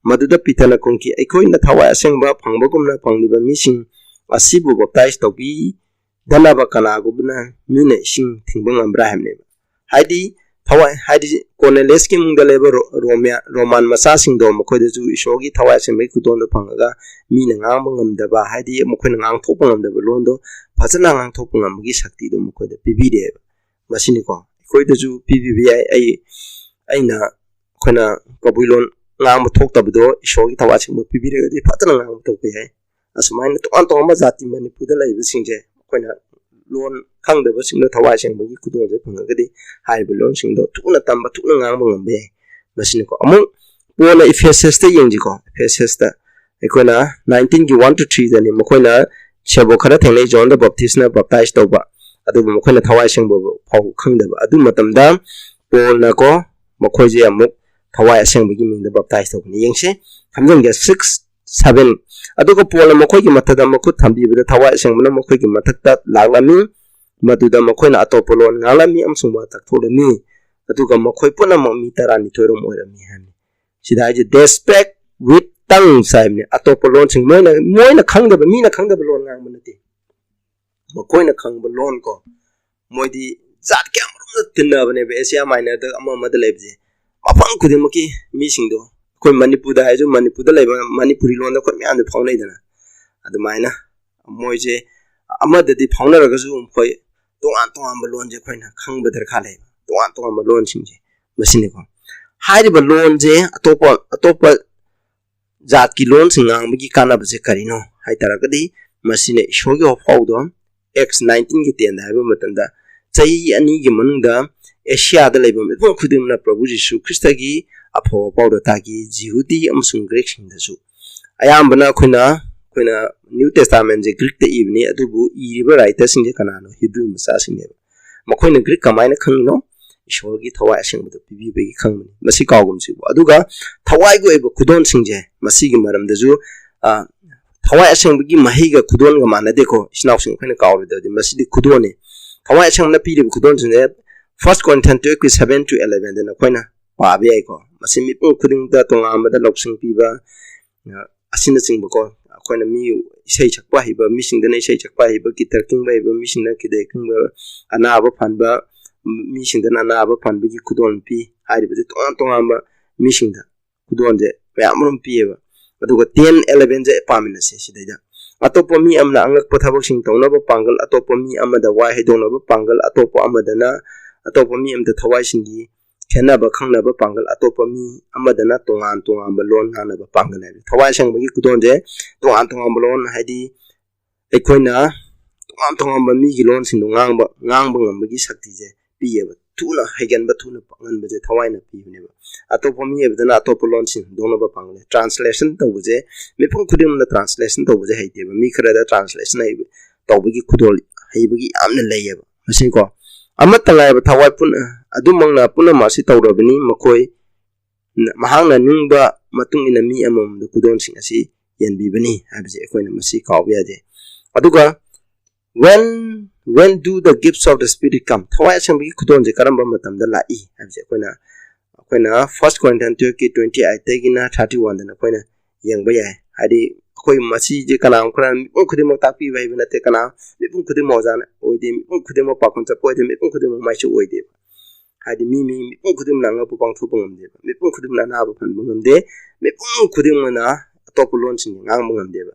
ꯃꯗꯨꯗ ꯄꯤꯇꯔꯅ ꯈꯨꯝꯈꯤ, "ꯑꯩꯈꯣꯏꯅ ꯊꯋꯥꯏ ꯑꯁꯦꯡꯕ ꯐꯪꯕꯒꯨꯝꯅ ꯐꯪꯂꯤꯕ ꯃꯤꯁꯤꯡ ꯑꯁꯤꯕꯨ ꯕꯞꯇꯥꯏꯖ ꯇꯧꯕꯤꯗꯅꯕ ꯀꯅꯥꯒꯨꯝꯕꯅ ꯃꯤꯅ ꯏꯁꯤꯡ ꯊꯤꯡꯕ ꯉꯝꯕ꯭ꯔꯥ?" ꯍꯥꯏꯕꯅꯦꯕ꯫ ꯍꯥꯏꯗꯤ, ꯊꯋꯥꯏ, ꯍꯥꯏꯗꯤ, ꯀꯣꯔꯅꯦꯂꯤꯌꯁꯀꯤ ꯏꯃꯨꯡꯗ ꯂꯩꯕ ꯔꯣ-, ꯔꯣꯃꯤꯌꯥ-, ꯔꯣꯃꯥꯟ ꯃꯆꯥꯁꯤꯡꯗꯣ, ꯃꯈꯣꯏꯗꯁꯨ ꯏꯁꯣꯔꯒꯤ ꯊꯋꯥꯏ ꯑꯁꯦꯡꯕꯒꯤ ꯈꯨꯗꯣꯜꯗꯣ ꯐꯪꯉꯒ ꯃꯤꯅ ꯉꯥꯡꯕ ꯉꯝꯗꯕ, ꯍꯥꯏꯗꯤ, ꯃꯈꯣꯏꯅ ꯉꯥꯡꯊꯣꯛꯄ ꯉꯝꯗꯕ ꯂꯣꯟꯗꯣ ꯐꯖꯅ ꯉꯥꯡꯊꯣꯛꯄ ꯉꯝꯕꯒꯤ ꯁꯛꯇꯤꯗꯣ ꯃꯈꯣꯏꯗ ꯄꯤꯕꯤꯔꯦꯕ꯫ ꯃꯁꯤꯅꯤꯀꯣ, ꯑꯩꯈꯣꯏꯗꯁꯨ ꯄꯤꯕꯤꯕ ꯌꯥꯏ꯫ ꯑꯩ, ꯑꯩꯅ, ꯑꯩꯈꯣꯏꯅ ꯀꯕꯨꯏ ꯂꯣꯟ ꯉꯥꯡꯕ ꯊꯣꯛꯇꯕꯗꯣ ꯏꯁꯣꯔꯒꯤ ꯊꯋꯥꯏ ꯑꯁꯦꯡꯕ ꯄꯤꯕꯤꯔꯒꯗꯤ ꯐꯖꯅ ꯉꯥꯡꯕ ꯊꯣꯛꯄ ꯌꯥꯏ꯫ ꯑꯁꯨꯃꯥꯏꯅ ꯇꯣꯉꯥꯟ ꯇꯣꯉꯥꯟꯕ ꯖꯥꯇꯤ ꯃꯅꯤꯄꯨꯔꯗ ꯂꯩꯔꯤꯕꯁꯤꯡꯁꯦ ꯑꯩꯈꯣꯏꯅ ꯂꯣꯟ ꯈꯪꯗꯕꯁꯤꯡꯗꯣ ꯊꯋꯥꯏ ꯑꯁꯦꯡꯕꯒꯤ ꯈꯨꯗꯣꯜꯁꯦ ꯐꯪꯉꯒꯗꯤ ꯍꯥꯏꯔꯤꯕ ꯂꯣꯟꯁꯤꯡꯗꯣ ꯊꯨꯅ ꯇꯝꯕ, ꯊꯨꯅ ꯉꯥꯡꯕ ꯉꯝꯕ ꯌꯥꯏ꯫ ꯃꯁꯤꯅꯀꯣ꯫ ꯑꯃꯨꯛ ꯄꯣꯜꯅ ꯏꯐꯦꯁꯁꯇ ꯌꯦꯡꯁꯤꯀꯣ꯫ ꯏꯐꯦꯁꯁꯇ ꯑꯩꯈꯣꯏꯅ ꯅꯥꯏꯟꯇꯤꯟꯒꯤ ꯋꯥꯟ ꯇꯨ ꯊ꯭ꯔꯤꯗꯅꯤ꯫ ꯃꯈꯣꯏꯅ ꯁꯦꯕꯣꯛ ꯈꯔ ꯊꯦꯡꯅꯩ, ꯖꯣꯟ ꯗ ꯕꯞꯇꯤꯁꯅ ꯕꯞꯇꯥꯏꯖ ꯇꯧꯕ, ꯑꯗꯨꯕꯨ ꯃꯈꯣꯏꯅ ꯊꯋꯥꯏ ꯑꯁꯦꯡꯕ ꯐꯥꯎ ꯈꯪꯗꯕ꯫ ꯑꯗꯨ ꯃꯇꯝꯗ ꯄꯣꯜꯅꯀꯣ, ꯃꯈꯣꯏꯁꯦ ꯑꯃꯨꯛ ꯊꯋꯥꯏ ꯑꯁꯦꯡꯕꯒꯤ ꯃꯤꯡꯗ ꯕꯞꯇꯥꯏꯖ ꯇꯧꯕꯅꯤ꯫ ꯌꯦꯡꯁꯦ, ꯈꯝꯖꯪꯒꯦ ꯁꯤꯛꯁ ꯁꯚꯦꯟ꯫ ꯑꯗꯨꯒ ꯄꯣꯜꯅ ꯃꯈꯣꯏꯒꯤ ꯃꯊꯛꯇ ꯃꯈꯨꯠ ꯊꯝꯕꯤꯕꯗ ꯊꯋꯥꯏ ꯑꯁꯦꯡꯕꯅ ꯃꯈꯣꯏꯒꯤ ꯃꯊꯛꯇ ꯂꯥꯛꯂꯝꯃꯤ꯫ ꯃꯗꯨꯗ ꯃꯈꯣꯏꯅ ꯑꯇꯣꯞꯄ ꯂꯣꯟ ꯉꯥꯡꯂꯝꯃꯤ ꯑꯃꯁꯨꯡ ꯋꯥ ꯇꯛꯊꯣꯛꯂꯝꯃꯤ꯫ ꯑꯗꯨꯒ ꯃꯈꯣꯏ ꯄꯨꯝꯅꯃꯛ ꯃꯤ ꯇꯔꯥꯅꯤꯊꯣꯏꯔꯣꯝ ꯑꯣꯏꯔꯝꯃꯤ ꯍꯥꯏꯕꯅꯤ꯫ ꯁꯤꯗ ꯍꯥꯏꯁꯦ, "They spake with tongues ꯍꯥꯏꯕꯅꯤ꯫ ꯑꯇꯣꯞꯄ ꯂꯣꯟꯁꯤꯡ ꯃꯣꯏꯅ, ꯃꯣꯏꯅ ꯈꯪꯗꯕ, ꯃꯤꯅ ꯈꯪꯗꯕ ꯂꯣꯟ ꯉꯥꯡꯕ ꯅꯠꯇꯦ꯫ ꯃꯈꯣꯏꯅ ꯈꯪꯕ ꯂꯣꯟ ꯀꯣ, ꯃꯣꯏꯗꯤ ꯖꯥꯠ ꯀꯌꯥꯃꯔꯨꯝꯅ ꯇꯤꯟꯅꯕꯅꯦꯕ ꯑꯦꯁꯤꯌꯥ ꯃꯥꯏꯅꯔꯗ ꯑꯃ ꯑꯃꯗ ꯂꯩꯕꯁꯦ꯫ ꯃꯐꯝ ꯈꯨꯗꯤꯡꯃꯛꯀꯤ ꯃꯤꯁꯤꯡꯗꯣ, ꯑꯩꯈꯣꯏ ꯃꯅꯤꯄꯨꯔꯗ ꯍꯥꯏꯔꯁꯨ, ꯃꯅꯤꯄꯨꯔꯗ ꯂꯩꯕ ꯃꯅꯤꯄꯨꯔꯤ ꯂꯣꯟꯗ ꯑꯩꯈꯣꯏ ꯃꯌꯥꯝꯁꯨ ꯐꯥꯎꯅꯩꯗꯅ, ꯑꯗꯨꯃꯥꯏꯅ ꯃꯣꯏꯁꯦ ꯑꯃꯗꯗꯤ ꯐꯥꯎꯅꯔꯒꯁꯨ ꯑꯩꯈꯣꯏ ꯇꯣꯉꯥꯟ ꯇꯣꯉꯥꯟꯕ ꯂꯣꯟꯁꯦ ꯑꯩꯈꯣꯏꯅ ꯈꯪꯕ ꯗꯔꯀꯥꯔ ꯂꯩꯌꯦꯕ꯫ ꯇꯣꯉꯥꯟ ꯇꯣꯉꯥꯟꯕ ꯂꯣꯟꯁꯤꯡꯁꯦ ꯃꯁꯤꯅꯤꯀꯣ꯫ ꯍꯥꯏꯔꯤꯕ ꯂꯣꯟꯁꯦ ꯑꯇꯣꯞꯄ, ꯑꯇꯣꯞꯄ ꯖꯥꯠꯀꯤ ꯂꯣꯟꯁꯤꯡ ꯉꯥꯡꯕꯒꯤ ꯀꯥꯟꯅꯕꯁꯦ ꯀꯔꯤꯅꯣ ꯍꯥꯏ ꯇꯥꯔꯒꯗꯤ, ꯃꯁꯤꯅ ꯏꯁꯣꯔꯒꯤ ꯋꯥꯐꯥꯎꯗꯣ ꯑꯦꯛꯁ ꯅꯥꯏꯟꯇꯤꯟꯒꯤ ꯇꯦꯟꯗ ꯍꯥꯏꯕ ꯃꯇꯝꯗ, ꯆꯍꯤ ꯑꯅꯤꯒꯤ ꯃꯅꯨꯡꯗ ꯑꯦꯁꯤꯌꯥꯗ ꯂꯩꯕ ꯃꯤꯄꯨꯝ ꯈꯨꯗꯤꯡꯃꯛꯅ ꯄ꯭ꯔꯚꯨ ꯖꯤꯁꯨ ꯈ꯭ꯔꯤꯁꯇꯒꯤ ꯑꯐꯕ ꯄꯥꯎꯗ ꯇꯥꯈꯤ, ꯖꯤꯍꯨꯗꯤ ꯑꯃꯁꯨꯡ ꯒ꯭ꯔꯤꯛꯁꯤꯡꯗꯁꯨ꯫ ꯑꯌꯥꯝꯕꯅ ꯑꯩꯈꯣꯏꯅ, ꯑꯩꯈꯣꯏꯅ ꯅ꯭ꯌꯨ ꯇꯦꯁꯇꯥꯃꯦꯟꯁꯦ ꯒ꯭ꯔꯤꯛꯇ ꯏꯕꯅꯤ, ꯑꯗꯨꯕꯨ ꯏꯔꯤꯕ ꯔꯥꯏꯇꯔꯁꯤꯡꯁꯦ ꯀꯅꯥꯅꯣ? ꯍꯤꯕ꯭ꯔꯨ ꯃꯆꯥꯁꯤꯡꯅꯦꯕ꯫ ꯃꯈꯣꯏꯅ ꯒ꯭ꯔꯤꯛ ꯀꯃꯥꯏꯅ ꯈꯪꯉꯤꯅꯣ? ꯏꯁꯣꯔꯒꯤ ꯊꯋꯥꯏ ꯑꯁꯦꯡꯕꯗꯣ ꯄꯤꯕꯤꯕꯒꯤ ꯈꯪꯕꯅꯤ꯫ ꯃꯁꯤ ꯀꯥꯎꯒꯨꯝꯁꯤꯕꯨ꯫ ꯑꯗꯨꯒ ꯊꯋꯥꯏꯒꯤ ꯑꯣꯏꯕ ꯈꯨꯗꯣꯜꯁꯤꯡꯁꯦ, ꯃꯁꯤꯒꯤ ꯃꯔꯝꯗꯁꯨ, ꯑ, ꯊꯋꯥꯏ ꯑꯁꯦꯡꯕꯒꯤ ꯃꯍꯩꯒ ꯈꯨꯗꯣꯜꯒ ꯃꯥꯟꯅꯗꯦꯀꯣ, ꯏꯆꯤꯟ ꯏꯅꯥꯎꯁꯤꯡ, ꯑꯩꯈꯣꯏꯅ ꯀꯥꯎꯔꯣꯏꯗꯕꯗꯤ꯫ ꯃꯁꯤꯗꯤ ꯈꯨꯗꯣꯜꯅꯤ꯫ ꯊꯋꯥꯏ ꯑꯁꯦꯡꯕꯅ ꯄꯤꯔꯤꯕ ꯈꯨꯗꯣꯜꯁꯤꯡꯁꯦ First Corinthians twelve seven to eleven ꯗ ꯅꯈꯣꯏꯅ ꯄꯥꯕ ꯌꯥꯏꯀꯣ꯫ ꯃꯁꯤ ꯃꯤꯄꯨꯝ ꯈꯨꯗꯤꯡꯃꯛꯇ ꯇꯣꯉꯥꯟꯕꯗ ꯂꯧꯁꯤꯡ ꯄꯤꯕ, ꯑ, ꯑꯁꯤꯅꯆꯤꯡꯕꯀꯣ꯫ ꯑꯩꯈꯣꯏꯅ ꯃꯤ ꯏꯁꯩ ꯁꯛꯄ ꯍꯩꯕ ꯃꯤꯁꯤꯡꯗꯅ ꯏꯁꯩ ꯁꯛꯄ ꯍꯩꯕ, ꯒꯤꯇꯔ ꯈꯤꯡꯕ ꯍꯩꯕ ꯃꯤꯁꯤꯡꯗꯅ ꯒꯤꯇꯔ ꯈꯤꯡꯕ, ꯑꯅꯥꯕ ꯐꯍꯟꯕ ꯃꯤꯁꯤꯡꯗꯅ ꯑꯅꯥꯕ ꯐꯍꯟꯕꯒꯤ ꯈꯨꯗꯣꯜ ꯄꯤ꯫ ꯍꯥꯏꯔꯤꯕꯁꯦ ꯇꯣꯉꯥꯟ ꯇꯣꯉꯥꯟꯕ ꯃꯤꯁꯤꯡꯗ ꯈꯨꯗꯣꯜꯁꯦ ꯃꯌꯥꯝ ꯑꯃ ꯄꯤꯌꯦꯕ꯫ ꯑꯗꯨꯒ ten eleven ꯁꯦ ꯄꯥꯃꯤꯟꯅꯁꯦ ꯁꯤꯗꯩꯗ꯫ ꯑꯇꯣꯞꯄ ꯃꯤ ꯑꯃꯅ ꯑꯉꯛꯄ ꯊꯕꯛꯁꯤꯡ ꯇꯧꯅꯕ ꯄꯥꯡꯒꯜ, ꯑꯇꯣꯞꯄ ꯃꯤ ꯑꯃꯗ ꯋꯥ ꯍꯥꯏꯗꯣꯛꯅꯕ ꯄꯥꯡꯒꯜ, ꯑꯇꯣꯞꯄ ꯑꯃꯗꯅ, ꯑꯇꯣꯞꯄ ꯃꯤ ꯑꯃꯗ ꯊꯋꯥꯏꯁꯤꯡꯒꯤ ꯈꯦꯠꯅꯕ ꯈꯪꯅꯕ ꯄꯥꯡꯒꯜ, ꯑꯇꯣꯞꯄ ꯃꯤ ꯑꯃꯗꯅ ꯇꯣꯉꯥꯟ ꯇꯣꯉꯥꯟꯕ ꯂꯣꯟ ꯉꯥꯡꯅꯕ ꯄꯥꯡꯒꯜ ꯍꯥꯏꯕ꯫ ꯊꯋꯥꯏ ꯑꯁꯦꯡꯕꯒꯤ ꯈꯨꯗꯣꯜꯁꯦ ꯇꯣꯉꯥꯟ ꯇꯣꯉꯥꯟꯕ ꯂꯣꯟ, ꯍꯥꯏꯗꯤ ꯑꯩꯈꯣꯏꯅ ꯇꯣꯉꯥꯟ ꯇꯣꯉꯥꯟꯕ ꯃꯤꯒꯤ ꯂꯣꯟꯁꯤꯡꯗꯣ ꯉꯥꯡꯕ, ꯉꯥꯡꯕ ꯉꯝꯕꯒꯤ ꯁꯛꯇꯤꯁꯦ ꯄꯤꯌꯦꯕ꯫ ꯊꯨꯅ ꯍꯩꯒꯟꯕ, ꯊꯨꯅ ꯉꯟꯕꯁꯦ ꯊꯋꯥꯏꯅ ꯄꯤꯕꯅꯦꯕ꯫ ꯑꯇꯣꯞꯄ ꯃꯤ ꯑꯃꯗꯅ ꯑꯇꯣꯞꯄ ꯂꯣꯟ ꯁꯤꯟꯗꯣꯛꯅꯕ ꯄꯥꯡꯒꯜ, translation ꯇꯧꯕꯁꯦ, ꯃꯤꯄꯨꯝ ꯈꯨꯗꯤꯡꯃꯛꯅ translation ꯇꯧꯕꯁꯦ ꯍꯩꯇꯦꯕ꯫ ꯃꯤ ꯈꯔꯗ translation ꯍꯩꯕ, ꯇꯧꯕꯒꯤ ꯈꯨꯗꯣꯜ, ꯍꯩꯕꯒꯤ ꯌꯥꯝꯅ ꯂꯩꯌꯦꯕ꯫ ꯃꯁꯤꯀꯣ, ꯑꯃꯠꯇ ꯉꯥꯏꯔꯕ ꯊꯋꯥꯏ ꯄꯨꯟ-, ꯑꯗꯨꯃꯛꯅ ꯄꯨꯝꯅꯃꯛ ꯑꯁꯤ ꯇꯧꯔꯕꯅꯤ, ꯃꯈꯣꯏ ꯃꯍꯥꯛꯅ ꯅꯤꯡꯕ ꯃꯇꯨꯡ ꯏꯟꯅ ꯃꯤ ꯑꯃꯃꯝꯗ ꯈꯨꯗꯣꯜꯁꯤꯡ ꯑꯁꯤ ꯌꯦꯟꯕꯤꯕꯅꯤ ꯍꯥꯏꯕꯁꯤ ꯑꯩꯈꯣꯏꯅ ꯃꯁꯤ ꯀꯥꯎꯕ ꯌꯥꯗꯦ꯫ ꯑꯗꯨꯒ when, when do the gifts of the Spirit come? ꯊꯋꯥꯏ ꯑꯁꯦꯡꯕꯒꯤ ꯈꯨꯗꯣꯜꯁꯦ ꯀꯔꯝꯕ ꯃꯇꯝꯗ ꯂꯥꯛꯏ ꯍꯥꯏꯕꯁꯦ ꯑꯩꯈꯣꯏꯅ, ꯑꯩꯈꯣꯏꯅ First Corinthians twelve ꯀꯤ twenty eight ꯇꯒꯤꯅ thirty one ꯗꯅ ꯑꯩꯈꯣꯏꯅ ꯌꯦꯡꯕ ꯌꯥꯏ꯫ ꯍꯥꯏꯗꯤ ꯑꯩꯈꯣꯏ ꯃꯁꯤꯁꯦ ꯀꯅꯥꯒꯨꯝꯕ ꯈꯔ ꯃꯤꯄꯨꯝ ꯈꯨꯗꯤꯡꯃꯛ ꯇꯥꯛꯄꯤꯕ ꯍꯩꯕ ꯅꯠꯇꯦ, ꯀꯅꯥ ꯃꯤꯄꯨꯝ ꯈꯨꯗꯤꯡꯃꯛ ꯑꯣꯖꯥꯅ ꯑꯣꯏꯗꯦ, ꯃꯤꯄꯨꯝ ꯈꯨꯗꯤꯡꯃꯛ ꯄꯥꯈꯣꯟ ꯆꯠꯄ ꯑꯣꯏꯗꯦ, ꯃꯤꯄꯨꯝ ꯈꯨꯗꯤꯡꯃꯛ ꯃꯥꯏꯁꯨ ꯑꯣꯏꯗꯦꯕ꯫ ꯍꯥꯏꯗꯤ ꯃꯤ ꯃꯤ ꯃꯤꯄꯨꯝ ꯈꯨꯗꯤꯡꯃꯛꯅ ꯑꯉꯛꯄ ꯄꯥꯡꯊꯣꯛꯄ ꯉꯝꯗꯦꯕ, ꯃꯤꯄꯨꯝ ꯈꯨꯗꯤꯡꯃꯛꯅ ꯑꯅꯥꯕ ꯐꯍꯟꯕ ꯉꯝꯗꯦ, ꯃꯤꯄꯨꯝ ꯈꯨꯗꯤꯡꯃꯛꯅ ꯑꯇꯣꯞꯄ ꯂꯣꯟꯁꯤꯡ ꯉꯥꯡꯕ ꯉꯝꯗꯦꯕ꯫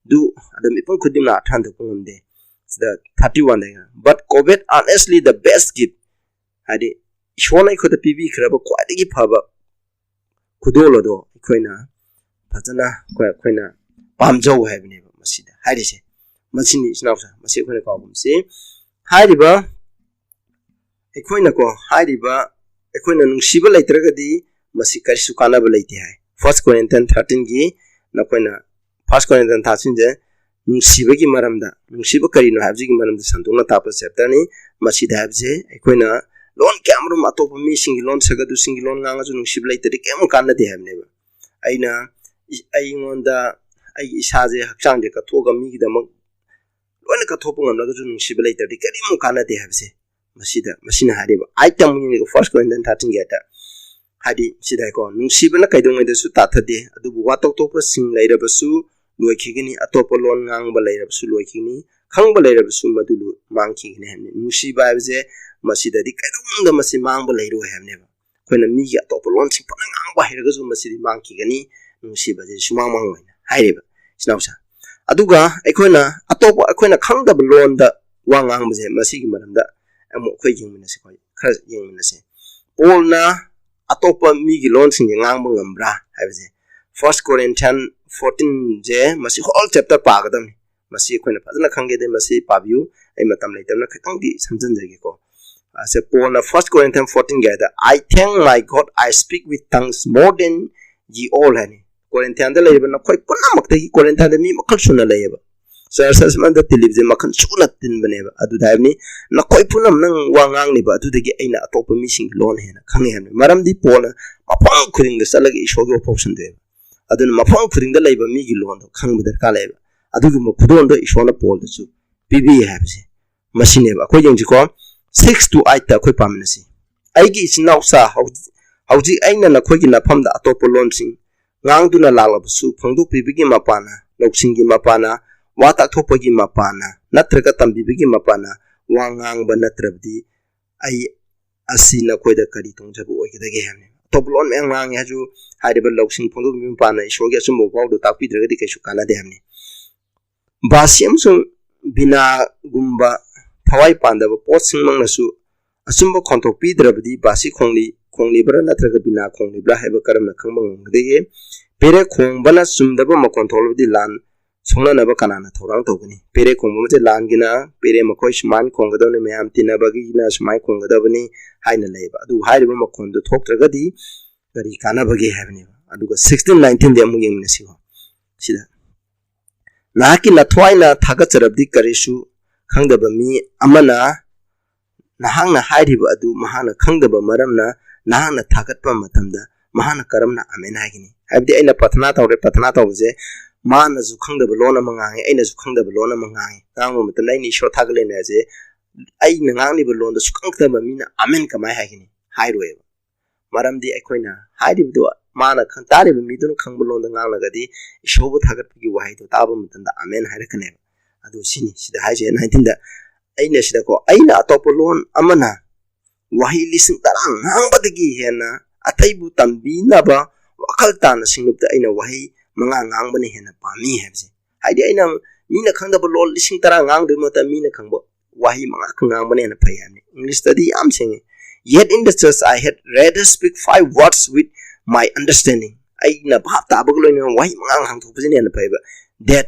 ꯑꯗꯨ ꯑꯗ ꯃꯤꯄꯨꯝ ꯈꯨꯗꯤꯡꯃꯛꯅ ꯑꯥꯔꯊ ꯍꯟꯗꯣꯛꯄ ꯉꯝꯗꯦ꯫ ꯁꯤꯗ ꯊꯥꯔꯇꯤ ꯋꯥꯟꯗ, "But covet earnestly the best gift", ꯍꯥꯏꯗꯤ ꯏꯁꯣꯔꯅ ꯑꯩꯈꯣꯏꯗ ꯄꯤꯕꯤꯈ꯭ꯔꯕ ꯈ꯭ꯋꯥꯏꯗꯒꯤ ꯐꯕ ꯈꯨꯗꯣꯜ ꯑꯗꯣ ꯑꯩꯈꯣꯏꯅ ꯐꯖꯅ ꯑꯩꯈꯣꯏ ꯑꯩꯈꯣꯏꯅ ꯄꯥꯝꯖꯧ ꯍꯥꯏꯕꯅꯦꯕ ꯃꯁꯤꯗ ꯍꯥꯏꯔꯤꯁꯦ꯫ ꯃꯁꯤꯅꯤ ꯏꯆꯤꯟ ꯏꯅꯥꯎꯁꯥ, ꯃꯁꯤ ꯑꯩꯈꯣꯏꯅ ꯀꯥꯎꯒꯨꯝꯁꯤ꯫ ꯍꯥꯏꯔꯤꯕ ꯑꯩꯈꯣꯏꯅꯀꯣ, ꯍꯥꯏꯔꯤꯕ ꯑꯩꯈꯣꯏꯅ ꯅꯨꯡꯁꯤꯕ ꯂꯩꯇ꯭ꯔꯒꯗꯤ ꯃꯁꯤ ꯀꯔꯤꯁꯨ ꯀꯥꯟꯅꯕ ꯂꯩꯇꯦ ꯍꯥꯏ꯫ ꯐꯥꯔꯁ ꯀꯣꯔꯤꯟꯊꯤꯌꯟ ꯊꯥꯔꯇꯤꯟꯒꯤ, ꯅꯈꯣꯏꯅ ꯐꯥꯔꯁ ꯀꯣꯔꯤꯟꯊꯤꯌꯟ ꯊꯥꯔꯇꯤꯟꯁꯦ ꯅꯨꯡꯁꯤꯕꯒꯤ ꯃꯔꯝꯗ, ꯅꯨꯡꯁꯤꯕ ꯀꯔꯤꯅꯣ ꯍꯥꯏꯕꯁꯤꯒꯤ ꯃꯔꯝꯗ ꯁꯟꯗꯣꯛꯅ ꯇꯥꯛꯄ ꯆꯦꯞꯇꯔꯅꯤ꯫ ꯃꯁꯤꯗ ꯍꯥꯏꯕꯁꯦ ꯑꯩꯈꯣꯏꯅ ꯂꯣꯟ ꯀꯌꯥꯃꯔꯨꯝ, ꯑꯇꯣꯞꯄ ꯃꯤꯁꯤꯡꯒꯤ ꯂꯣꯟ, ꯁꯒꯗꯨꯁꯤꯡꯒꯤ ꯂꯣꯟ ꯉꯥꯡꯉꯁꯨ ꯅꯨꯡꯁꯤꯕ ꯂꯩꯇ꯭ꯔꯗꯤ ꯀꯔꯤꯝ ꯀꯥꯟꯅꯗꯦ ꯍꯥꯏꯕꯅꯦꯕ꯫ ꯑꯩꯅ ꯏ-, ꯑꯩꯉꯣꯟꯗ ꯑꯩꯒꯤ ꯏꯁꯥꯁꯦ, ꯍꯛꯆꯥꯡꯁꯦ ꯀꯠꯊꯣꯛꯑꯒ ꯃꯤꯒꯤꯗꯃꯛ ꯂꯣꯏꯅ ꯀꯠꯊꯣꯛꯄ ꯉꯝꯂꯒꯁꯨ ꯅꯨꯡꯁꯤꯕ ꯂꯩꯇ꯭ꯔꯗꯤ ꯀꯔꯤꯃꯨꯛ ꯀꯥꯟꯅꯗꯦ ꯍꯥꯏꯕꯁꯦ ꯃꯁꯤꯗ, ꯃꯁꯤꯅ ꯍꯥꯏꯔꯤꯕ꯫ ꯑꯩꯠꯇ ꯑꯃꯨꯛ ꯌꯦꯡꯉꯒ ꯐꯥꯔꯁ ꯀꯣꯔꯤꯟꯊꯤꯌꯟ ꯊꯥꯔꯇꯤꯟꯒꯤ ꯍꯥꯏꯇ ꯍꯥꯏꯗꯤ ꯁꯤꯗ ꯍꯥꯏꯀꯣ, "ꯅꯨꯡꯁꯤꯕꯅ ꯀꯩꯗꯧꯉꯩꯗꯁꯨ ꯇꯥꯊꯗꯦ, ꯑꯗꯨꯕꯨ ꯋꯥ ꯇꯧꯊꯣꯛꯄꯁꯤꯡ ꯂꯩꯔꯕꯁꯨ ꯂꯣꯏꯈꯤꯒꯅꯤ, ꯑꯇꯣꯞꯄ ꯂꯣꯟ ꯉꯥꯡꯕ ꯂꯩꯔꯕꯁꯨ ꯂꯣꯏꯈꯤꯒꯅꯤ, ꯈꯪꯕ ꯂꯩꯔꯕꯁꯨ ꯃꯗꯨ ꯂꯣꯏ ꯃꯥꯡꯈꯤꯒꯅꯤ" ꯍꯥꯏꯕꯅꯤ꯫ ꯅꯨꯡꯁꯤꯕ ꯍꯥꯏꯕꯁꯦ ꯃꯁꯤꯗꯗꯤ ꯀꯩꯗꯧꯅꯨꯡꯗ ꯃꯁꯤ ꯃꯥꯡꯕ ꯂꯩꯔꯣꯏ ꯍꯥꯏꯕꯅꯦꯕ꯫ ꯑꯩꯈꯣꯏꯅ ꯃꯤꯒꯤ ꯑꯇꯣꯞꯄ ꯂꯣꯟꯁꯤꯡ ꯐꯅ ꯉꯥꯡꯕ ꯍꯩꯔꯒꯁꯨ ꯃꯁꯤꯗꯤ ꯃꯥꯡꯈꯤꯒꯅꯤ, ꯅꯨꯡꯁꯤꯕꯁꯦ ꯁꯨꯃꯥꯡ ꯃꯥꯡꯉꯣꯏꯅ ꯍꯥꯏꯔꯤꯕ ꯏꯆꯤꯟ ꯏꯅꯥꯎꯁꯦ꯫ ꯑꯗꯨꯒ ꯑꯩꯈꯣꯏꯅ ꯑꯇꯣꯞꯄ, ꯑꯩꯈꯣꯏꯅ ꯈꯪꯗꯕ ꯂꯣꯟꯗ ꯋꯥ ꯉꯥꯡꯕꯁꯦ, ꯃꯁꯤꯒꯤ ꯃꯔꯝꯗ ꯑꯃꯨꯛ ꯑꯩꯈꯣꯏ ꯌꯦꯡꯃꯤꯟꯅꯁꯤ, ꯑꯩꯈꯣꯏ ꯈꯔ ꯌꯦꯡꯃꯤꯟꯅꯁꯤ꯫ ꯄꯣꯜꯅ ꯑꯇꯣꯞꯄ ꯃꯤꯒꯤ ꯂꯣꯟꯁꯤꯡꯁꯦ ꯉꯥꯡꯕ ꯉꯝꯕ꯭ꯔꯥ ꯍꯥꯏꯕꯁꯦ, ꯐꯥꯔꯁ ꯀꯣꯔꯤꯟꯊꯤꯌꯟ ꯐꯣꯔꯇꯤꯟꯁꯦ, ꯃꯁꯤ ꯍꯣꯜ ꯆꯦꯞꯇꯔ ꯄꯥꯒꯗꯕꯅꯤ꯫ ꯃꯁꯤ ꯑꯩꯈꯣꯏꯅ ꯐꯖꯅ ꯈꯪꯒꯦꯗꯤ ꯃꯁꯤ ꯄꯥꯕꯤꯌꯨ꯫ ꯑꯩ ꯃꯇꯝ ꯂꯩꯇꯕꯅ ꯈꯤꯇꯪꯗꯤ ꯁꯝꯖꯤꯟꯖꯒꯦꯀꯣ꯫ ꯑꯁꯦ ꯄꯣꯜꯅ ꯐꯥꯔꯁ ꯀꯣꯔꯤꯟꯊꯤꯌꯟ ꯐꯣꯔꯇꯤꯟꯒꯤ ꯍꯥꯏꯗ, "I thank my God, I speak with tongues more than ye all" ꯍꯥꯏꯅꯤ꯫ ꯀꯣꯔꯤꯟꯊꯤꯌꯥꯟꯗ ꯂꯩꯔꯤꯕ ꯅꯈꯣꯏ ꯄꯨꯝꯅꯃꯛꯇꯒꯤ, ꯀꯣꯔꯤꯟꯊꯤꯌꯥꯟꯗ ꯃꯤ ꯃꯈꯜ ꯁꯨꯅ ꯂꯩꯌꯦꯕ꯫ ꯆꯔꯆ ꯑꯃꯗ ꯇꯤꯜꯂꯤꯕꯁꯦ ꯃꯈꯜ ꯁꯨꯅ ꯇꯤꯟꯕꯅꯦꯕ꯫ ꯑꯗꯨꯗ ꯍꯥꯏꯕꯅꯤ, "ꯅꯈꯣꯏ ꯄꯨꯝꯅꯃꯛ ꯅꯪ ꯋꯥ ꯉꯥꯡꯂꯤꯕ ꯑꯗꯨꯗꯒꯤ ꯑꯩꯅ ꯑꯇꯣꯞꯄ ꯃꯤꯁꯤꯡꯒꯤ ꯂꯣꯟ ꯍꯦꯟꯅ ꯈꯪꯉꯤ" ꯍꯥꯏꯕꯅꯤ꯫ ꯃꯔꯝꯗꯤ ꯄꯣꯜꯅ ꯃꯐꯝ ꯈꯨꯗꯤꯡꯗ ꯆꯠꯂꯒ ꯏꯁꯣꯔꯒꯤ ꯋꯥꯐꯥꯎ ꯁꯟꯗꯣꯛꯑꯦꯕ꯫ ꯑꯗꯨꯅ ꯃꯐꯝ ꯈꯨꯗꯤꯡꯗ ꯂꯩꯕ ꯃꯤꯒꯤ ꯂꯣꯟꯗꯣ ꯈꯪꯕ ꯗꯔꯀꯥꯔ ꯂꯩꯌꯦꯕ꯫ ꯑꯗꯨꯒꯨꯝꯕ ꯈꯨꯗꯣꯜꯗꯣ ꯏꯁꯣꯔꯅ ꯄꯣꯜꯗꯁꯨ ꯄꯤꯕꯤ ꯍꯥꯏꯕꯁꯦ ꯃꯁꯤꯅꯦꯕ꯫ ꯑꯩꯈꯣꯏ ꯌꯦꯡꯁꯤꯀꯣ, ꯁꯤꯛꯁ ꯇꯨ ꯑꯩꯠꯇ ꯑꯩꯈꯣꯏ ꯄꯥꯃꯤꯟꯅꯁꯤ꯫ "ꯑꯩꯒꯤ ꯏꯆꯤꯟ ꯏꯅꯥꯎꯁꯥ, ꯍꯧꯖꯤꯛ, ꯍꯧꯖꯤꯛ ꯑꯩꯅ ꯅꯈꯣꯏꯒꯤ ꯅꯐꯝꯗ ꯑꯇꯣꯞꯄ ꯂꯣꯟꯁꯤꯡ ꯉꯥꯡꯗꯨꯅ ꯂꯥꯛꯂꯕꯁꯨ ꯐꯣꯡꯗꯣꯛꯄꯤꯕꯒꯤ ꯃꯄꯥꯅ, ꯂꯧꯁꯤꯡꯒꯤ ꯃꯄꯥꯅ, ꯋꯥ ꯇꯥꯛꯊꯣꯛꯄꯒꯤ ꯃꯄꯥꯅ ꯅꯠꯇ꯭ꯔꯒ ꯇꯝꯕꯤꯕꯒꯤ ꯃꯄꯥꯅ ꯋꯥ ꯉꯥꯡꯕ ꯅꯠꯇ꯭ꯔꯕꯗꯤ ꯑꯩ ꯑꯁꯤ ꯅꯈꯣꯏꯗ ꯀꯔꯤ ꯇꯣꯡꯖꯕ ꯑꯣꯏꯒꯗꯒꯦ ꯍꯥꯏꯕꯅꯤ꯫ ꯑꯇꯣꯞꯄ ꯂꯣꯟ ꯃꯌꯥꯝ ꯉꯥꯡꯉꯦ ꯍꯥꯏꯔꯁꯨ ꯍꯥꯏꯔꯤꯕ ꯂꯧꯁꯤꯡ ꯐꯣꯡꯗꯣꯛꯄꯤꯕ ꯃꯄꯥꯅ ꯏꯁꯣꯔꯒꯤ ꯑꯆꯨꯝꯕ ꯄꯥꯎꯗꯨ ꯇꯥꯛꯄꯤꯗ꯭ꯔꯒꯗꯤ ꯀꯩꯁꯨ ꯀꯥꯟꯅꯗꯦ ꯍꯥꯏꯕꯅꯤ꯫ ꯕꯥꯁꯤ ꯑꯃꯁꯨꯡ ꯕꯤꯅꯥꯒꯨꯝꯕ ꯊꯋꯥꯏ ꯄꯥꯟꯗꯕ ꯄꯣꯠꯁꯤꯡꯃꯛꯅꯁꯨ ꯑꯆꯨꯝꯕ ꯈꯣꯟꯊꯣꯛ ꯄꯤꯗ꯭ꯔꯕꯗꯤ ꯕꯥꯁꯤ ꯈꯣꯡꯂꯤ ꯈꯣꯡꯂꯤꯕ꯭ꯔꯥ ꯅꯠꯇ꯭ꯔꯒ ꯕꯤꯅꯥ ꯈꯣꯡꯂꯤꯕ꯭ꯔꯥ ꯍꯥꯏꯕ ꯀꯔꯝꯅ ꯈꯪꯕ ꯉꯝꯒꯗꯒꯦ? ꯄꯦꯔꯦ ꯈꯣꯡꯕꯅ ꯆꯨꯝꯗꯕ ꯃꯈꯣꯟ ꯊꯣꯛꯂꯕꯗꯤ ꯂꯥꯟ ꯁꯣꯛꯅꯅꯕ ꯀꯅꯥꯅ ꯊꯧꯔꯥꯡ ꯇꯧꯒꯅꯤ? ꯄꯦꯔꯦ ꯈꯣꯡꯕ ꯑꯃꯁꯦ ꯂꯥꯟꯒꯤꯅ ꯄꯦꯔꯦ ꯃꯈꯣꯏ ꯁꯨꯃꯥꯏꯅ ꯈꯣꯡꯒꯗꯕꯅꯤ, ꯃꯌꯥꯝ ꯇꯤꯟꯅꯕꯒꯤꯅ ꯁꯨꯃꯥꯏꯅ ꯈꯣꯡꯒꯗꯕꯅꯤ ꯍꯥꯏꯅ ꯂꯩꯌꯦꯕ꯫ ꯑꯗꯨ ꯍꯥꯏꯔꯤꯕ ꯃꯈꯣꯟꯗꯨ ꯊꯣꯛꯇ꯭ꯔꯒꯗꯤ ꯀꯔꯤ ꯀꯥꯟꯅꯕꯒꯦ ꯍꯥꯏꯕꯅꯦꯕ꯫ ꯑꯗꯨꯒ sixteen nineteen ꯗꯤ ꯑꯃꯨꯛ ꯌꯦꯡꯃꯤꯟꯅꯁꯤꯀꯣ꯫ ꯁꯤꯗ ꯅꯍꯥꯛꯀꯤ ꯅꯊ꯭ꯋꯥꯏꯅ ꯊꯥꯒꯠꯆꯔꯕꯗꯤ ꯀꯔꯤꯁꯨ ꯈꯪꯗꯕ ꯃꯤ ꯑꯃꯅ ꯅꯍꯥꯛꯅ ꯍꯥꯏꯔꯤꯕ ꯑꯗꯨ ꯃꯍꯥꯛꯅ ꯈꯪꯗꯕ ꯃꯔꯝꯅ ꯅꯍꯥꯛꯅ ꯊꯥꯒꯠꯄ ꯃꯇꯝꯗ ꯃꯍꯥꯛꯅ ꯀꯔꯝꯅ ꯑꯃꯦꯟ ꯍꯥꯏꯒꯅꯤ? ꯍꯥꯏꯕꯗꯤ ꯑꯩꯅ ꯄ꯭ꯔꯊꯅꯥ ꯇꯧꯔꯦ, ꯄ꯭ꯔꯊꯅꯥ ꯇꯧꯕꯁꯦ ꯃꯥꯅꯁꯨ ꯈꯪꯗꯕ ꯂꯣꯟ ꯑꯃ ꯉꯥꯡꯉꯤ, ꯑꯩꯅꯁꯨ ꯈꯪꯗꯕ ꯂꯣꯟ ꯑꯃ ꯉꯥꯡꯉꯤ꯫ ꯉꯥꯡꯕ ꯃꯇꯝꯗ ꯑꯩꯅ ꯏꯁꯣꯔ ꯊꯥꯒꯠꯂꯦꯅꯦ ꯍꯥꯏꯁꯦ, ꯑꯩꯅ ꯉꯥꯡꯂꯤꯕ ꯂꯣꯟꯗꯁꯨ ꯈꯪꯗꯕ ꯃꯤꯅ ꯑꯃꯦꯟ ꯀꯃꯥꯏ ꯍꯥꯏꯒꯅꯤ? ꯍꯥꯏꯔꯣꯏꯕ꯫ ꯃꯔꯝꯗꯤ ꯑꯩꯈꯣꯏꯅ ꯍꯥꯏꯔꯤꯕꯗꯨ ꯃꯥꯅ ꯈꯪ-, ꯇꯥꯔꯤꯕ ꯃꯤꯗꯨꯅ ꯈꯪꯕ ꯂꯣꯟꯗ ꯉꯥꯡꯂꯒꯗꯤ ꯏꯁꯣꯔꯕꯨ ꯊꯥꯒꯠꯄꯒꯤ ꯋꯥꯍꯩꯗꯣ ꯇꯥꯕ ꯃꯇꯝꯗ ꯑꯃꯦꯟ ꯍꯥꯏꯔꯛꯀꯅꯦꯕ꯫ ꯑꯗꯨ ꯁꯤꯅꯤ ꯁꯤꯗ ꯍꯥꯏꯁꯦ nineteen ꯗ꯫ ꯑꯩꯅ ꯁꯤꯗꯀꯣ, ꯑꯩꯅ ꯑꯇꯣꯞꯄ ꯂꯣꯟ ꯑꯃꯅ ꯋꯥꯍꯩ ꯂꯤꯁꯤꯡ ꯇꯔꯥ ꯉꯥꯡꯕꯗꯒꯤ ꯍꯦꯟꯅ ꯑꯇꯩꯕꯨ ꯇꯝꯕꯤꯅꯕ ꯋꯥꯈꯜ ꯇꯥꯅ ꯁꯤꯡꯂꯨꯕꯗ ꯑꯩꯅ ꯋꯥꯍꯩ ꯃꯉꯥ ꯉꯥꯡꯕꯅ ꯍꯦꯟꯅ ꯄꯥꯝꯃꯤ ꯍꯥꯏꯕꯁꯦ꯫ ꯍꯥꯏꯗꯤ ꯑꯩꯅ ꯃꯤꯅ ꯈꯪꯗꯕ ꯂꯣꯟ ꯂꯤꯁꯤꯡ ꯇꯔꯥ ꯉꯥꯡꯗꯣꯏ ꯃꯍꯨꯠꯇ ꯃꯤꯅ ꯈꯪꯕ ꯋꯥꯍꯩ ꯃꯉꯥ ꯈꯛ ꯉꯥꯡꯕꯅ ꯍꯦꯟꯅ ꯐꯩ ꯍꯥꯏꯕꯅꯤ꯫ English ꯇꯗꯤ ꯌꯥꯝ ꯁꯦꯡꯉꯦ꯫ "Yet in the church I had rather speak five words with my understanding." ꯑꯩꯅ ꯚꯥꯞ ꯇꯥꯕꯒ ꯂꯣꯏꯅꯅ ꯋꯥꯍꯩ ꯃꯉꯥ ꯉꯥꯡꯊꯣꯛꯄꯁꯤꯅ ꯍꯦꯟꯅ ꯐꯩꯕ꯫ "That,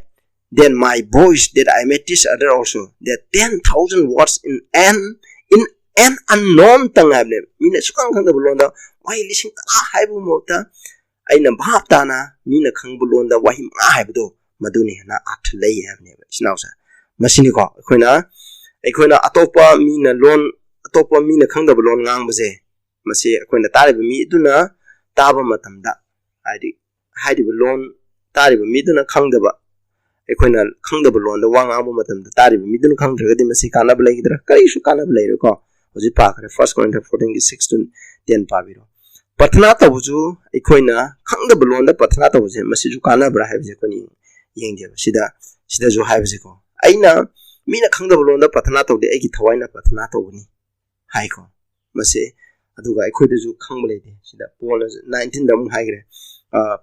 then my voice that I may teach other also, that ten thousand words in an, in an unknown tongue" ꯍꯥꯏꯕꯅꯦꯕ꯫ ꯃꯤꯅ ꯁꯨꯈꯪ ꯈꯪꯗꯕ ꯂꯣꯟꯗ ꯋꯥꯍꯩ ꯂꯤꯁꯤꯡ ꯇꯔꯥ ꯍꯥꯏꯕ ꯃꯍꯨꯠꯇ ꯑꯩꯅ ꯚꯥꯞ ꯇꯥꯅ ꯃꯤꯅ ꯈꯪꯕ ꯂꯣꯟꯗ ꯋꯥꯍꯩ ꯃꯉꯥ ꯍꯥꯏꯕꯗꯣ, ꯃꯗꯨꯅ ꯍꯦꯟꯅ ꯑꯔꯊ ꯂꯩ ꯍꯥꯏꯕꯅꯦꯕ, ꯏꯆꯤꯟ ꯏꯅꯥꯎꯁꯦ꯫ ꯃꯁꯤꯅꯤꯀꯣ, ꯑꯩꯈꯣꯏꯅ, ꯑꯩꯈꯣꯏꯅ ꯑꯇꯣꯞꯄ ꯃꯤꯅ ꯂꯣꯟ, ꯑꯇꯣꯞꯄ ꯃꯤꯅ ꯈꯪꯗꯕ ꯂꯣꯟ ꯉꯥꯡꯕꯁꯦ, ꯃꯁꯤ ꯑꯩꯈꯣꯏꯅ ꯇꯥꯔꯤꯕ ꯃꯤ ꯑꯗꯨꯅ ꯇꯥꯕ ꯃꯇꯝꯗ, ꯍꯥꯏꯗꯤ ꯍꯥꯏꯔꯤꯕ ꯂꯣꯟ ꯇꯥꯔꯤꯕ ꯃꯤꯗꯨꯅ ꯈꯪꯗꯕ, ꯑꯩꯈꯣꯏꯅ ꯈꯪꯗꯕ ꯂꯣꯟꯗ ꯋꯥ ꯉꯥꯡꯕ ꯃꯇꯝꯗ ꯇꯥꯔꯤꯕ ꯃꯤꯗꯨꯅ ꯈꯪꯗ꯭ꯔꯒꯗꯤ ꯃꯁꯤ ꯀꯥꯟꯅꯕ ꯂꯩꯒꯗ꯭ꯔꯥ? ꯀꯔꯤꯁꯨ ꯀꯥꯟꯅꯕ ꯂꯩꯔꯣꯏꯀꯣ꯫ ꯍꯧꯖꯤꯛ ꯄꯥꯈ꯭ꯔꯦ, First Corinthians fourteen ꯒꯤ six to ten ꯄꯥꯕꯤꯔꯣ꯫ ꯄ꯭ꯔꯊꯅꯥ ꯇꯧꯕꯁꯨ ꯑꯩꯈꯣꯏꯅ ꯈꯪꯗꯕ ꯂꯣꯟꯗ ꯄ꯭ꯔꯊꯅꯥ ꯇꯧꯕꯁꯦ ꯃꯁꯤꯁꯨ ꯀꯥꯟꯅꯕ꯭ꯔꯥ ꯍꯥꯏꯕꯁꯦ ꯑꯩꯈꯣꯏꯅ ꯌꯦꯡꯒꯦꯕ꯫ ꯁꯤꯗ ꯁꯤꯗꯁꯨ ꯍꯥꯏꯕꯁꯦꯀꯣ, ꯑꯩꯅ ꯃꯤꯅ ꯈꯪꯗꯕ ꯂꯣꯟꯗ ꯄ꯭ꯔꯊꯅꯥ ꯇꯧꯗꯦ, ꯑꯩꯒꯤ ꯊꯋꯥꯏꯅ ꯄ꯭ꯔꯊꯅꯥ ꯇꯧꯕꯅꯤ ꯍꯥꯏꯀꯣ꯫ ꯃꯁꯤ ꯑꯗꯨꯒ ꯑꯩꯈꯣꯏꯗꯁꯨ ꯈꯪꯕ ꯂꯩꯇꯦ꯫ ꯁꯤꯗ ꯄꯣꯜꯅ ꯅꯥꯏꯟꯇꯤꯟꯗ ꯑꯃꯨꯛ ꯍꯥꯏꯈ꯭ꯔꯦ,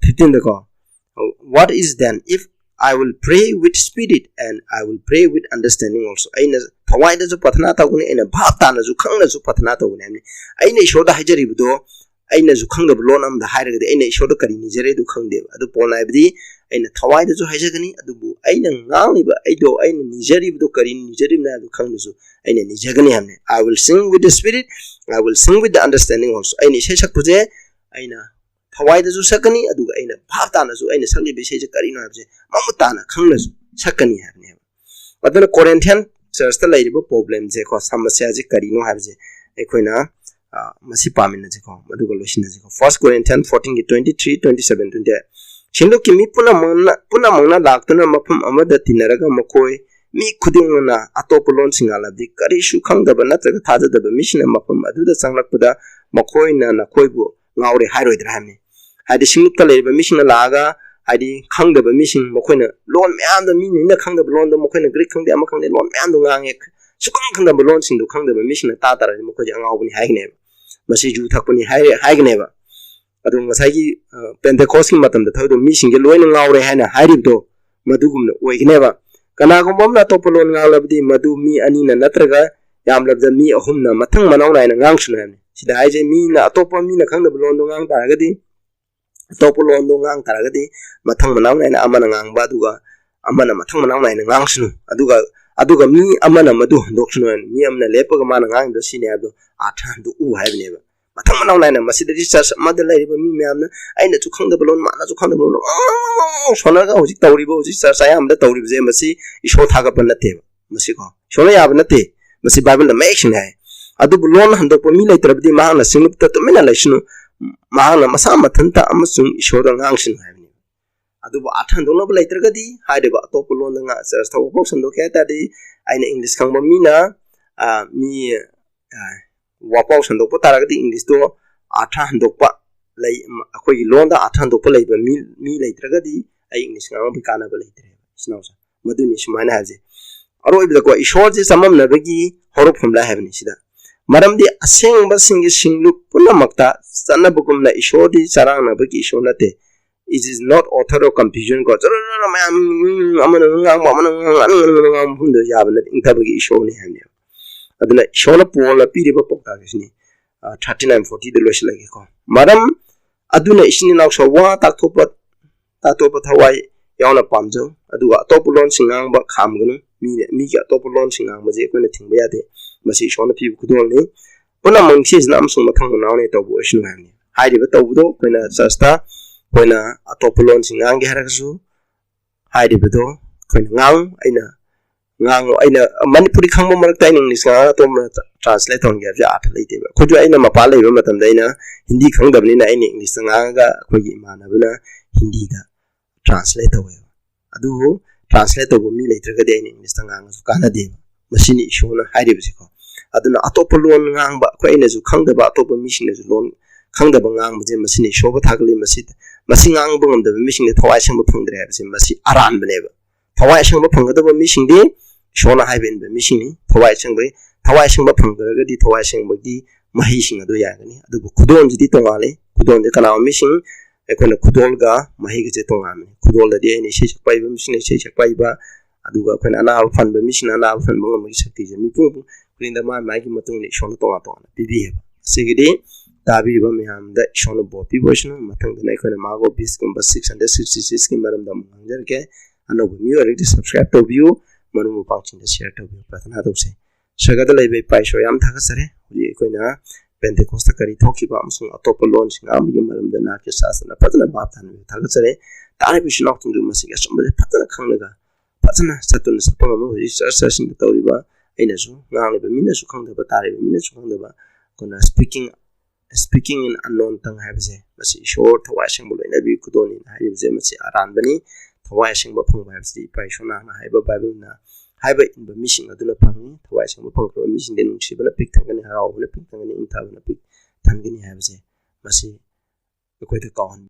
ꯐꯤꯐꯇꯤꯟꯗꯀꯣ, "What is then if I will pray with spirit and I will pray with understanding also?" ꯑꯩꯅ ꯊꯋꯥꯏꯗꯁꯨ ꯄ꯭ꯔꯊꯅꯥ ꯇꯧꯒꯅꯤ, ꯑꯩꯅ ꯚꯥꯞ ꯇꯥꯅꯁꯨ ꯈꯪꯅꯁꯨ ꯄ꯭ꯔꯊꯅꯥ ꯇꯧꯒꯅꯤ ꯍꯥꯏꯕꯅꯤ꯫ ꯑꯩꯅ ꯏꯁꯣꯔꯗ ꯍꯥꯏꯖꯔꯤꯕꯗꯣ ꯑꯩꯅꯁꯨ ꯈꯪꯗꯕ ꯂꯣꯟ ꯑꯃꯗ ꯍꯥꯏꯔꯒꯗꯤ ꯑꯩꯅ ꯏꯁꯣꯔꯗ ꯀꯔꯤ ꯅꯤꯖꯔꯦ ꯑꯗꯨ ꯈꯪꯗꯦꯕ꯫ ꯑꯗꯨ ꯄꯣꯜꯅ ꯍꯥꯏꯕꯗꯤ ꯑꯩꯅ ꯊꯋꯥꯏꯗꯁꯨ ꯍꯥꯏꯖꯒꯅꯤ, ꯑꯗꯨꯕꯨ ꯑꯩꯅ ꯉꯥꯡꯂꯤꯕ ꯑꯩꯗꯣ, ꯑꯩꯅ ꯅꯤꯖꯔꯤꯕꯗꯣ ꯀꯔꯤ ꯅꯤꯖꯔꯤꯕꯅꯣ ꯍꯥꯏꯕꯗꯨ ꯈꯪꯗꯁꯨ ꯑꯩꯅ ꯅꯤꯖꯒꯅꯤ ꯍꯥꯏꯕꯅꯤ꯫ "I will sing with the spirit, I will sing with the understanding also." ꯑꯩꯅ ꯏꯁꯩ ꯁꯛꯄꯁꯦ ꯑꯩꯅ ꯊꯋꯥꯏꯗꯁꯨ ꯁꯛꯀꯅꯤ, ꯑꯗꯨꯒ ꯑꯩꯅ ꯚꯥꯞ ꯇꯥꯅꯁꯨ ꯑꯩꯅ ꯁꯛꯂꯤꯕ ꯏꯁꯩꯁꯦ ꯀꯔꯤꯅꯣ ꯍꯥꯏꯕꯁꯦ ꯃꯃꯨꯠ ꯇꯥꯅ ꯈꯪꯅꯁꯨ ꯁꯛꯀꯅꯤ ꯍꯥꯏꯕꯅꯦꯕ꯫ ꯑꯗꯨꯅ ꯀꯣꯔꯤꯟꯊꯤꯌꯟ ꯆꯔꯆꯇ ꯂꯩꯔꯤꯕ ꯄ꯭ꯔꯣꯕ꯭ꯂꯦꯝꯁꯦꯀꯣ, ꯁꯃꯁ꯭ꯌꯥꯁꯦ ꯀꯔꯤꯅꯣ ꯍꯥꯏꯕꯁꯦ ꯑꯩꯈꯣꯏꯅ, ꯑ, ꯃꯁꯤ ꯄꯥꯃꯤꯟꯅꯁꯤꯀꯣ, ꯑꯗꯨꯒ ꯂꯣꯏꯁꯤꯟꯅꯁꯤꯀꯣ꯫ First Corinthians fourteenꯒꯤ twenty three, twenty seven, twenty eight, "ꯁꯤꯡꯂꯨꯞꯀꯤ ꯃꯤ ꯄꯨꯝꯅꯃꯛꯅ, ꯄꯨꯝꯅꯃꯛꯅ ꯂꯥꯛꯇꯨꯅ ꯃꯐꯝ ꯑꯃꯗ ꯇꯤꯟꯅꯔꯒ ꯃꯈꯣꯏ ꯃꯤ ꯈꯨꯗꯤꯡꯃꯛꯅ ꯑꯇꯣꯞꯄ ꯂꯣꯟꯁꯤꯡ ꯉꯥꯜꯂꯕꯗꯤ ꯀꯔꯤꯁꯨ ꯈꯪꯗꯕ ꯅꯠꯇ꯭ꯔꯒ ꯊꯥꯖꯗꯕ ꯃꯤꯁꯤꯡꯅ ꯃꯐꯝ ꯑꯗꯨꯗ ꯆꯪꯂꯛꯄꯗ ꯃꯈꯣꯏꯅ ꯅꯈꯣꯏꯕꯨ ꯉꯥꯎꯔꯦ ꯍꯥꯏꯔꯣꯏꯗ꯭ꯔꯥ?" ꯍꯥꯏꯕꯅꯤ꯫ ꯍꯥꯏꯗꯤ ꯁꯤꯡꯂꯨꯞꯇ ꯂꯩꯔꯤꯕ ꯃꯤꯁꯤꯡꯅ ꯂꯥꯛꯑꯒ, ꯍꯥꯏꯗꯤ ꯈꯪꯗꯕ ꯃꯤꯁꯤꯡ, ꯃꯈꯣꯏꯅ ꯂꯣꯟ ꯃꯌꯥꯝꯗ, ꯃꯤꯅ ꯈꯪꯗꯕ ꯂꯣꯟꯗꯣ, ꯃꯈꯣꯏꯅ ꯒ꯭ꯔꯤꯛ ꯈꯪꯗꯦ, ꯑꯃ ꯈꯪꯗꯦ, ꯂꯣꯟ ꯃꯌꯥꯝꯗꯣ ꯉꯥꯡꯉꯦ, ꯁꯨꯈꯪ ꯈꯪꯗꯕ ꯂꯣꯟꯁꯤꯡꯗꯣ ꯈꯪꯗꯕ ꯃꯤꯁꯤꯡꯅ ꯇꯥ ꯇꯥꯔꯗꯤ ꯃꯈꯣꯏꯁꯦ ꯑꯉꯥꯎꯕꯅꯤ ꯍꯥꯏꯒꯅꯦꯕ꯫ "ꯃꯁꯤ ꯌꯨ ꯊꯛꯄꯅꯤ" ꯍꯥꯏꯔꯦ, ꯍꯥꯏꯒꯅꯦꯕ꯫ ꯑꯗꯨ ꯉꯁꯥꯏꯒꯤ, ꯑ, ꯄꯦꯟꯇꯦꯀꯣꯁꯀꯤ ꯃꯇꯝꯗ ꯊꯧꯗꯣꯛ ꯃꯤꯁꯤꯡꯁꯦ ꯂꯣꯏꯅ ꯉꯥꯎꯔꯦ ꯍꯥꯏꯅ ꯍꯥꯏꯔꯤꯕꯗꯣ ꯃꯗꯨꯒꯨꯝꯅ ꯑꯣꯏꯒꯅꯦꯕ꯫ "ꯀꯅꯥꯒꯨꯝꯕ ꯑꯃꯅ ꯑꯇꯣꯞꯄ ꯂꯣꯟ ꯉꯥꯡꯂꯕꯗꯤ ꯃꯗꯨ ꯃꯤ ꯑꯅꯤꯅ ꯅꯠꯇ꯭ꯔꯒ ꯌꯥꯝꯂꯕꯗ ꯃꯤ ꯑꯍꯨꯝꯅ ꯃꯊꯪ ꯃꯅꯥꯎ ꯅꯥꯏꯅ ꯉꯥꯡꯁꯅꯨ" ꯍꯥꯏꯕꯅꯤ꯫ ꯁꯤꯗ ꯍꯥꯏꯁꯦ ꯃꯤꯅ ꯑꯇꯣꯞꯄ ꯃꯤꯅ ꯈꯪꯗꯕ ꯂꯣꯟꯗꯣ ꯉꯥꯡ ꯇꯥꯔꯒꯗꯤ, ꯑꯇꯣꯞꯄ ꯂꯣꯟꯗꯣ ꯉꯥꯡ ꯇꯥꯔꯒꯗꯤ ꯃꯊꯪ ꯃꯅꯥꯎ ꯅꯥꯏꯅ ꯑꯃꯅ ꯉꯥꯡꯕ, ꯑꯗꯨꯒ ꯑꯃꯅ ꯃꯊꯪ ꯃꯅꯥꯎ ꯅꯥꯏꯅ ꯉꯥꯡꯁꯅꯨ, ꯑꯗꯨꯒ, ꯑꯗꯨꯒ ꯃꯤ ꯑꯃꯅ ꯃꯗꯨ ꯍꯟꯗꯣꯛꯁꯅꯨ ꯍꯥꯏꯕꯅꯤ꯫ ꯃꯤ ꯑꯃꯅ ꯂꯦꯞꯄꯒ ꯃꯥꯅ ꯉꯥꯡꯉꯤꯗꯣ ꯁꯤꯅꯤ ꯍꯥꯏꯕꯗꯣ ꯑꯥꯔꯊ ꯍꯟꯗꯣꯛꯎ ꯍꯥꯏꯕꯅꯦꯕ꯫ ꯃꯊꯪ ꯃꯅꯥꯎ ꯅꯥꯏꯅ ꯃꯁꯤꯗꯗꯤ ꯆꯔꯆ ꯑꯃꯗ ꯂꯩꯔꯤꯕ ꯃꯤ ꯃꯌꯥꯝꯅ ꯑꯩꯅꯁꯨ ꯈꯪꯗꯕ ꯂꯣꯟ, ꯃꯥꯅꯁꯨ ꯈꯪꯗꯕ ꯂꯣꯟ, ꯑꯣ, ꯁꯣꯟꯅꯔꯒ ꯍꯧꯖꯤꯛ ꯇꯧꯔꯤꯕ, ꯍꯧꯖꯤꯛ ꯆꯔꯆ ꯑꯌꯥꯝꯕꯗ ꯇꯧꯔꯤꯕꯁꯦ ꯃꯁꯤ ꯏꯁꯣꯔ ꯊꯥꯒꯠꯄ ꯅꯠꯇꯦꯕ꯫ ꯃꯁꯤꯀꯣ ꯏꯁꯣꯔꯅ ꯌꯥꯕ ꯅꯠꯇꯦ꯫ ꯃꯁꯤ ꯕꯥꯏꯕꯜꯗ ꯃꯌꯦꯛ ꯁꯦꯡꯅ ꯍꯥꯏ꯫ "ꯑꯗꯨꯕꯨ ꯂꯣꯟ ꯍꯟꯗꯣꯛꯄ ꯃꯤ ꯂꯩꯇ꯭ꯔꯕꯗꯤ ꯃꯍꯥꯛꯅ ꯁꯤꯡꯂꯨꯞꯇ ꯇꯨꯃꯤꯟꯅ ꯂꯩꯁꯅꯨ, ꯃꯍꯥꯛꯅ ꯃꯁꯥ ꯃꯊꯟꯇ ꯑꯃꯁꯨꯡ ꯏꯁꯣꯔꯗ ꯉꯥꯡꯁꯅꯨ" ꯍꯥꯏꯕꯅꯤ꯫ ꯑꯗꯨꯕꯨ ꯑꯥꯔꯊ ꯍꯟꯗꯣꯛꯅꯕ ꯂꯩꯇ꯭ꯔꯒꯗꯤ ꯍꯥꯏꯔꯤꯕ ꯑꯇꯣꯞꯄ ꯂꯣꯟꯗ ꯉꯥ-, ꯆꯔꯆꯇ ꯋꯥꯐꯥꯎ ꯁꯟꯗꯣꯛꯀꯦ ꯍꯥꯏ ꯇꯥꯔꯗꯤ, ꯑꯩꯅ ꯏꯪꯂꯤꯁ ꯈꯪꯕ ꯃꯤꯅ, ꯑ, ꯃꯤ, ꯑ, ꯋꯥꯐꯥꯎ ꯁꯟꯗꯣꯛꯄ ꯇꯥꯔꯒꯗꯤ ꯏꯪꯂꯤꯁꯇꯣ ꯑꯥꯔꯊ ꯍꯟꯗꯣꯛꯄ ꯂꯩ, ꯑꯩꯈꯣꯏꯒꯤ ꯂꯣꯟꯗ ꯑꯥꯔꯊ ꯍꯟꯗꯣꯛꯄ ꯂꯩꯕ ꯃꯤ, ꯃꯤ ꯂꯩꯇ꯭ꯔꯒꯗꯤ ꯑꯩ ꯏꯪꯂꯤꯁ ꯉꯥꯡꯕꯒꯤ ꯀꯥꯟꯅꯕ ꯂꯩꯇ꯭ꯔꯦꯕ, ꯏꯆꯤꯟ ꯏꯅꯥꯎꯁꯦ꯫ ꯃꯗꯨꯅꯤ ꯁꯨꯃꯥꯏꯅ ꯍꯥꯏꯕꯁꯦ꯫ ꯑꯔꯣꯏꯕꯗꯀꯣ, ꯏꯁꯣꯔꯁꯦ ꯆꯃꯝꯅꯕꯒꯤ ꯍꯧꯔꯛꯐꯝꯂꯥꯏ ꯍꯥꯏꯕꯅꯤ ꯁꯤꯗ꯫ ꯃꯔꯝꯗꯤ ꯑꯁꯦꯡꯕꯁꯤꯡꯒꯤ ꯁꯤꯡꯂꯨꯞ ꯄꯨꯝꯅꯃꯛꯇ ꯆꯠꯅꯕꯒꯨꯝꯅ ꯏꯁꯣꯔꯗꯤ ꯆꯔꯥꯡꯅꯕꯒꯤ ꯏꯁꯣꯔ ꯅꯠꯇꯦ꯫ It is not author of confusion ꯀꯣ, ꯆꯔꯨꯔꯨꯔꯨ ꯃꯌꯥꯝ, ꯎꯝ, ꯑꯃꯅ ꯉꯥꯡꯕ, ꯑꯃꯅ ꯉꯥꯡꯕ, ꯑꯃꯅ ꯉꯥꯡꯕ ꯃꯐꯝꯗ ꯌꯥꯕ ꯅꯠꯇꯦ, ꯏꯪꯊꯕꯒꯤ ꯏꯁꯣꯔꯅꯤ ꯍꯥꯏꯕꯅꯦꯕ꯫ ꯑꯗꯨꯅ ꯏꯁꯣꯔꯅ ꯄꯣꯜꯅ ꯄꯤꯔꯤꯕ ꯄꯥꯎꯇꯥꯛ ꯑꯁꯤꯅꯤ꯫ ꯊꯥꯔꯇꯤ ꯅꯥꯏꯟ ꯐꯣꯔꯇꯤꯗ ꯂꯣꯏꯁꯤꯜꯂꯒꯦꯀꯣ꯫ ꯃꯔꯝ ꯑꯗꯨꯅ ꯏꯆꯤꯟ ꯏꯅꯥꯎꯁꯨ ꯋꯥ ꯇꯥꯛꯊꯣꯛꯄ, ꯇꯥꯛꯊꯣꯛꯄ ꯊꯋꯥꯏ ꯌꯥꯎꯅ ꯄꯥꯝꯖꯧ, ꯑꯗꯨꯒ ꯑꯇꯣꯞꯄ ꯂꯣꯟꯁꯤꯡ ꯉꯥꯡꯕ ꯈꯥꯝꯒꯅꯨ꯫ ꯃꯤꯅ, ꯃꯤꯒꯤ ꯑꯇꯣꯞꯄ ꯂꯣꯟꯁꯤꯡ ꯉꯥꯡꯕꯁꯦ ꯑꯩꯈꯣꯏꯅ ꯊꯤꯡꯕ ꯌꯥꯗꯦ꯫ ꯃꯁꯤ ꯏꯁꯣꯔꯅ ꯄꯤꯕ ꯈꯨꯗꯣꯜꯅꯤ꯫ ꯄꯨꯝꯅꯃꯛ ꯅꯤꯡꯊꯤꯖꯅ ꯑꯃꯁꯨꯡ ꯃꯊꯪ ꯃꯅꯥꯎꯅ ꯇꯧꯕ ꯑꯣꯏꯁꯅꯨ ꯍꯥꯏꯕꯅꯤ꯫ ꯍꯥꯏꯔꯤꯕ ꯇꯧꯕꯗꯣ ꯑꯩꯈꯣꯏꯅ ꯆꯔꯆꯇ ꯑꯩꯈꯣꯏꯅ ꯑꯇꯣꯞꯄ ꯂꯣꯟꯁꯤꯡ ꯉꯥꯡꯒꯦ ꯍꯥꯏꯔꯒꯁꯨ, ꯍꯥꯏꯔꯤꯕꯗꯣ ꯑꯩꯈꯣꯏꯅ ꯉꯥꯡ-, ꯑꯩꯅ ꯉꯥꯡꯉꯨ, ꯑꯩꯅ ꯃꯅꯤꯄꯨꯔꯤ ꯈꯪꯕ ꯃꯔꯛꯇ ꯑꯩꯅ ꯏꯪꯂꯤꯁ ꯉꯥꯡꯉꯒ ꯑꯇꯣꯞꯄ ꯇ꯭ꯔꯥꯟꯁꯂꯦꯠ ꯇꯧꯍꯟꯒꯦ ꯍꯥꯏꯕꯁꯦ ꯑꯥꯔꯊ ꯂꯩꯇꯦꯕ꯫ ꯑꯩꯈꯣꯏꯁꯨ, ꯑꯩꯅ ꯃꯄꯥꯟ ꯂꯩꯕ ꯃꯇꯝꯗ ꯑꯩꯅ ꯍꯤꯟꯗꯤ ꯈꯪꯗꯕꯅꯤꯅ ꯑꯩꯅ ꯏꯪꯂꯤꯁꯇ ꯉꯥꯡꯉꯒ ꯑꯩꯈꯣꯏꯒꯤ ꯏꯃꯥꯟꯅꯕꯅ ꯍꯤꯟꯗꯤꯗ ꯇ꯭ꯔꯥꯟꯁꯂꯦꯠ ꯇꯧꯋꯦꯕ꯫ ꯑꯗꯨꯕꯨ ꯇ꯭ꯔꯥꯟꯁꯂꯦꯠ ꯇꯧꯕ ꯃꯤ ꯂꯩꯇ꯭ꯔꯒꯗꯤ ꯑꯩꯅ ꯏꯪꯂꯤꯁꯇ ꯉꯥꯡꯉꯁꯨ ꯀꯥꯟꯅꯗꯦꯕ꯫ ꯃꯁꯤꯅꯤ ꯏꯁꯣꯔꯅ ꯍꯥꯏꯔꯤꯕꯁꯤꯀꯣ꯫ ꯑꯗꯨꯅ ꯑꯇꯣꯞꯄ ꯂꯣꯟ ꯉꯥꯡꯕ, ꯑꯩꯈꯣꯏ, ꯑꯩꯅꯁꯨ ꯈꯪꯗꯕ, ꯑꯇꯣꯞꯄ ꯃꯤꯁꯤꯡꯅꯁꯨ ꯂꯣꯟ ꯈꯪꯗꯕ ꯉꯥꯡꯕꯁꯦ, ꯃꯁꯤꯅ ꯏꯁꯣꯔꯕꯨ ꯊꯥꯒꯠꯂꯤ꯫ ꯃꯁꯤ, ꯃꯁꯤ ꯉꯥꯡꯕ ꯉꯝꯗꯕ ꯃꯤꯁꯤꯡꯗ ꯊꯋꯥꯏ ꯑꯁꯦꯡꯕ ꯐꯪꯗ꯭ꯔꯦ ꯍꯥꯏꯕꯁꯦ, ꯃꯁꯤ ꯑꯔꯥꯟꯕꯅꯦꯕ꯫ ꯊꯋꯥꯏ ꯑꯁꯦꯡꯕ ꯐꯪꯒꯗꯕ ꯃꯤꯁꯤꯡꯗꯤ ꯏꯁꯣꯔꯅ ꯍꯥꯏꯕ ꯏꯟꯕ ꯃꯤꯁꯤꯡꯅꯤ꯫ ꯊꯋꯥꯏ ꯑꯁꯦꯡꯕ, ꯊꯋꯥꯏ ꯑꯁꯦꯡꯕ ꯐꯪꯗ꯭ꯔꯒꯗꯤ ꯊꯋꯥꯏ ꯑꯁꯦꯡꯕꯒꯤ ꯃꯍꯩꯁꯤꯡ ꯑꯗꯨ ꯌꯥꯒꯅꯤ꯫ ꯑꯗꯨꯕꯨ ꯈꯨꯗꯣꯜꯁꯤꯗꯤ ꯇꯣꯉꯥꯜꯂꯤ꯫ ꯈꯨꯗꯣꯜꯁꯦ ꯀꯅꯥꯒꯨꯝꯕ ꯃꯤꯁꯤꯡ, ꯑꯩꯈꯣꯏꯅ ꯈꯨꯗꯣꯜꯒ ꯃꯍꯩꯒꯁꯦ ꯇꯣꯉꯥꯟꯕꯅꯤ꯫ ꯈꯨꯗꯣꯜꯗꯗꯤ ꯑꯩꯅ ꯏꯁꯩ ꯁꯛꯄ ꯍꯩꯕ ꯃꯤꯁꯤꯡꯅ ꯏꯁꯩ ꯁꯛꯄ ꯍꯩꯕ, ꯑꯗꯨꯒ ꯑꯩꯈꯣꯏꯅ ꯑꯅꯥꯕ ꯐꯍꯟꯕ ꯃꯤꯁꯤꯡꯅ ꯑꯅꯥꯕ ꯐꯍꯟꯕ ꯉꯝꯕꯒꯤ ꯁꯛꯇꯤꯁꯦ ꯃꯤꯄꯨꯝ ꯈꯨꯗꯤꯡꯗ ꯃꯥ ꯃꯥꯒꯤ ꯃꯇꯨꯡ ꯏꯟꯅ ꯏꯁꯣꯔꯅ ꯇꯣꯉꯥꯟ ꯇꯣꯉꯥꯟꯅ ꯄꯤꯕꯤꯌꯦꯕ꯫ ꯑꯁꯤꯒꯤꯗꯤ ꯇꯥꯕꯤꯔꯤꯕ ꯃꯌꯥꯝꯗ ꯏꯁꯣꯔꯅ ꯕꯣꯔ ꯄꯤꯕ ꯑꯣꯏꯁꯅꯨ꯫ ꯃꯊꯪꯗꯅ ꯑꯩꯈꯣꯏꯅ ꯃꯥꯒꯣ ꯕꯤꯁꯀꯨꯝꯕ ꯁꯤꯛꯁ ꯍꯟꯗ꯭ꯔꯦꯠ ꯁꯤꯛꯁꯇꯤ ꯁꯤꯛꯁꯀꯤ ꯃꯔꯝꯗ ꯑꯃꯨꯛ ꯉꯥꯡꯖꯔꯛꯀꯦ꯫ ꯑꯅꯧꯕ ꯃꯤ ꯑꯣꯏꯔꯒꯗꯤ ꯁꯕꯁꯀ꯭ꯔꯥꯏꯕ ꯇꯧꯕꯤꯌꯨ, ꯃꯔꯨꯞ ꯃꯄꯥꯡꯁꯤꯡꯗ ꯁꯤꯌꯔ ꯇꯧꯕꯤꯌꯨ꯫ ꯄ꯭ꯔꯥꯊꯅꯥ ꯇꯧꯁꯦ꯫ ꯁꯔꯒꯗ ꯂꯩꯕ ꯏꯄꯥ ꯏꯁꯣꯔ, ꯌꯥꯝ ꯊꯥꯒꯠꯆꯔꯤ꯫ ꯍꯧꯖꯤꯛ ꯑꯩꯈꯣꯏꯅ ꯄꯦꯟꯇꯦꯀꯣꯁꯇ ꯀꯔꯤ ꯊꯣꯛꯈꯤꯕ ꯑꯃꯁꯨꯡ ꯑꯇꯣꯞꯄ ꯂꯣꯟꯁꯤꯡ ꯉꯥꯡꯕꯒꯤ ꯃꯔꯝꯗ ꯅꯥꯠꯀꯤ ꯁꯥꯁꯇ꯭ꯔꯅ ꯐꯖꯅ ꯚꯥꯞ ꯇꯥꯍꯟꯕꯤꯕ ꯊꯥꯒꯠꯆꯔꯤ꯫ ꯇꯥꯔꯤꯕ ꯏꯆꯤꯟ ꯏꯅꯥꯎꯁꯤꯡꯗꯨ ꯃꯁꯤꯒꯤ ꯑꯆꯨꯝꯕꯁꯦ ꯐꯖꯅ ꯈꯪꯂꯒ ꯐꯖꯅ ꯆꯠꯇꯨꯅ ꯆꯠꯄ ꯉꯝꯅꯕ ꯍꯧꯖꯤꯛ ꯆꯔꯆ, ꯆꯔꯆꯁꯤꯡꯗ ꯇꯧꯔꯤꯕ ꯑꯩꯅꯁꯨ ꯉꯥꯡꯂꯤꯕ ꯃꯤꯅꯁꯨ ꯈꯪꯗꯕ, ꯇꯥꯔꯤꯕ ꯃꯤꯅꯁꯨ ꯈꯪꯗꯕ, ꯑꯩꯈꯣꯏꯅ speaking, speaking in unknown tongue ꯍꯥꯏꯕꯁꯦ, ꯃꯁꯤ ꯏꯁꯣꯔ ꯊꯋꯥꯏ ꯑꯁꯦꯡꯕ ꯂꯣꯏꯅꯕꯤ ꯈꯨꯗꯣꯜꯅꯤꯅ ꯍꯥꯏꯔꯤꯕꯁꯦ, ꯃꯁꯤ ꯑꯔꯥꯟꯕꯅꯤ꯫ ꯊꯋꯥꯏ ꯑꯁꯦꯡꯕ ꯐꯪꯕ ꯍꯥꯏꯕꯁꯤꯗꯤ ꯏꯄꯥ ꯏꯁꯣꯔꯅ ꯍꯥꯟꯅ ꯍꯥꯏꯕ, ꯕꯥꯏꯕꯜꯅ ꯍꯥꯏꯕ ꯏꯟꯕ ꯃꯤꯁꯤꯡ ꯑꯗꯨꯅ ꯐꯪꯏ꯫ ꯊꯋꯥꯏ ꯑꯁꯦꯡꯕ ꯐꯪꯈ꯭ꯔꯕ ꯃꯤꯁꯤꯡꯗꯤ ꯅꯨꯡꯁꯤꯕꯅ ꯄꯤꯛ ꯊꯟꯒꯅꯤ, ꯍꯔꯥꯎꯕꯅ ꯄꯤꯛ ꯊꯟꯒꯅꯤ, ꯏꯪꯊꯕꯅ ꯄꯤꯛ ꯍꯥꯏꯕꯁꯦ ꯃꯁꯤ ꯑꯩꯈꯣꯏꯗ ꯀꯥꯎꯍꯟ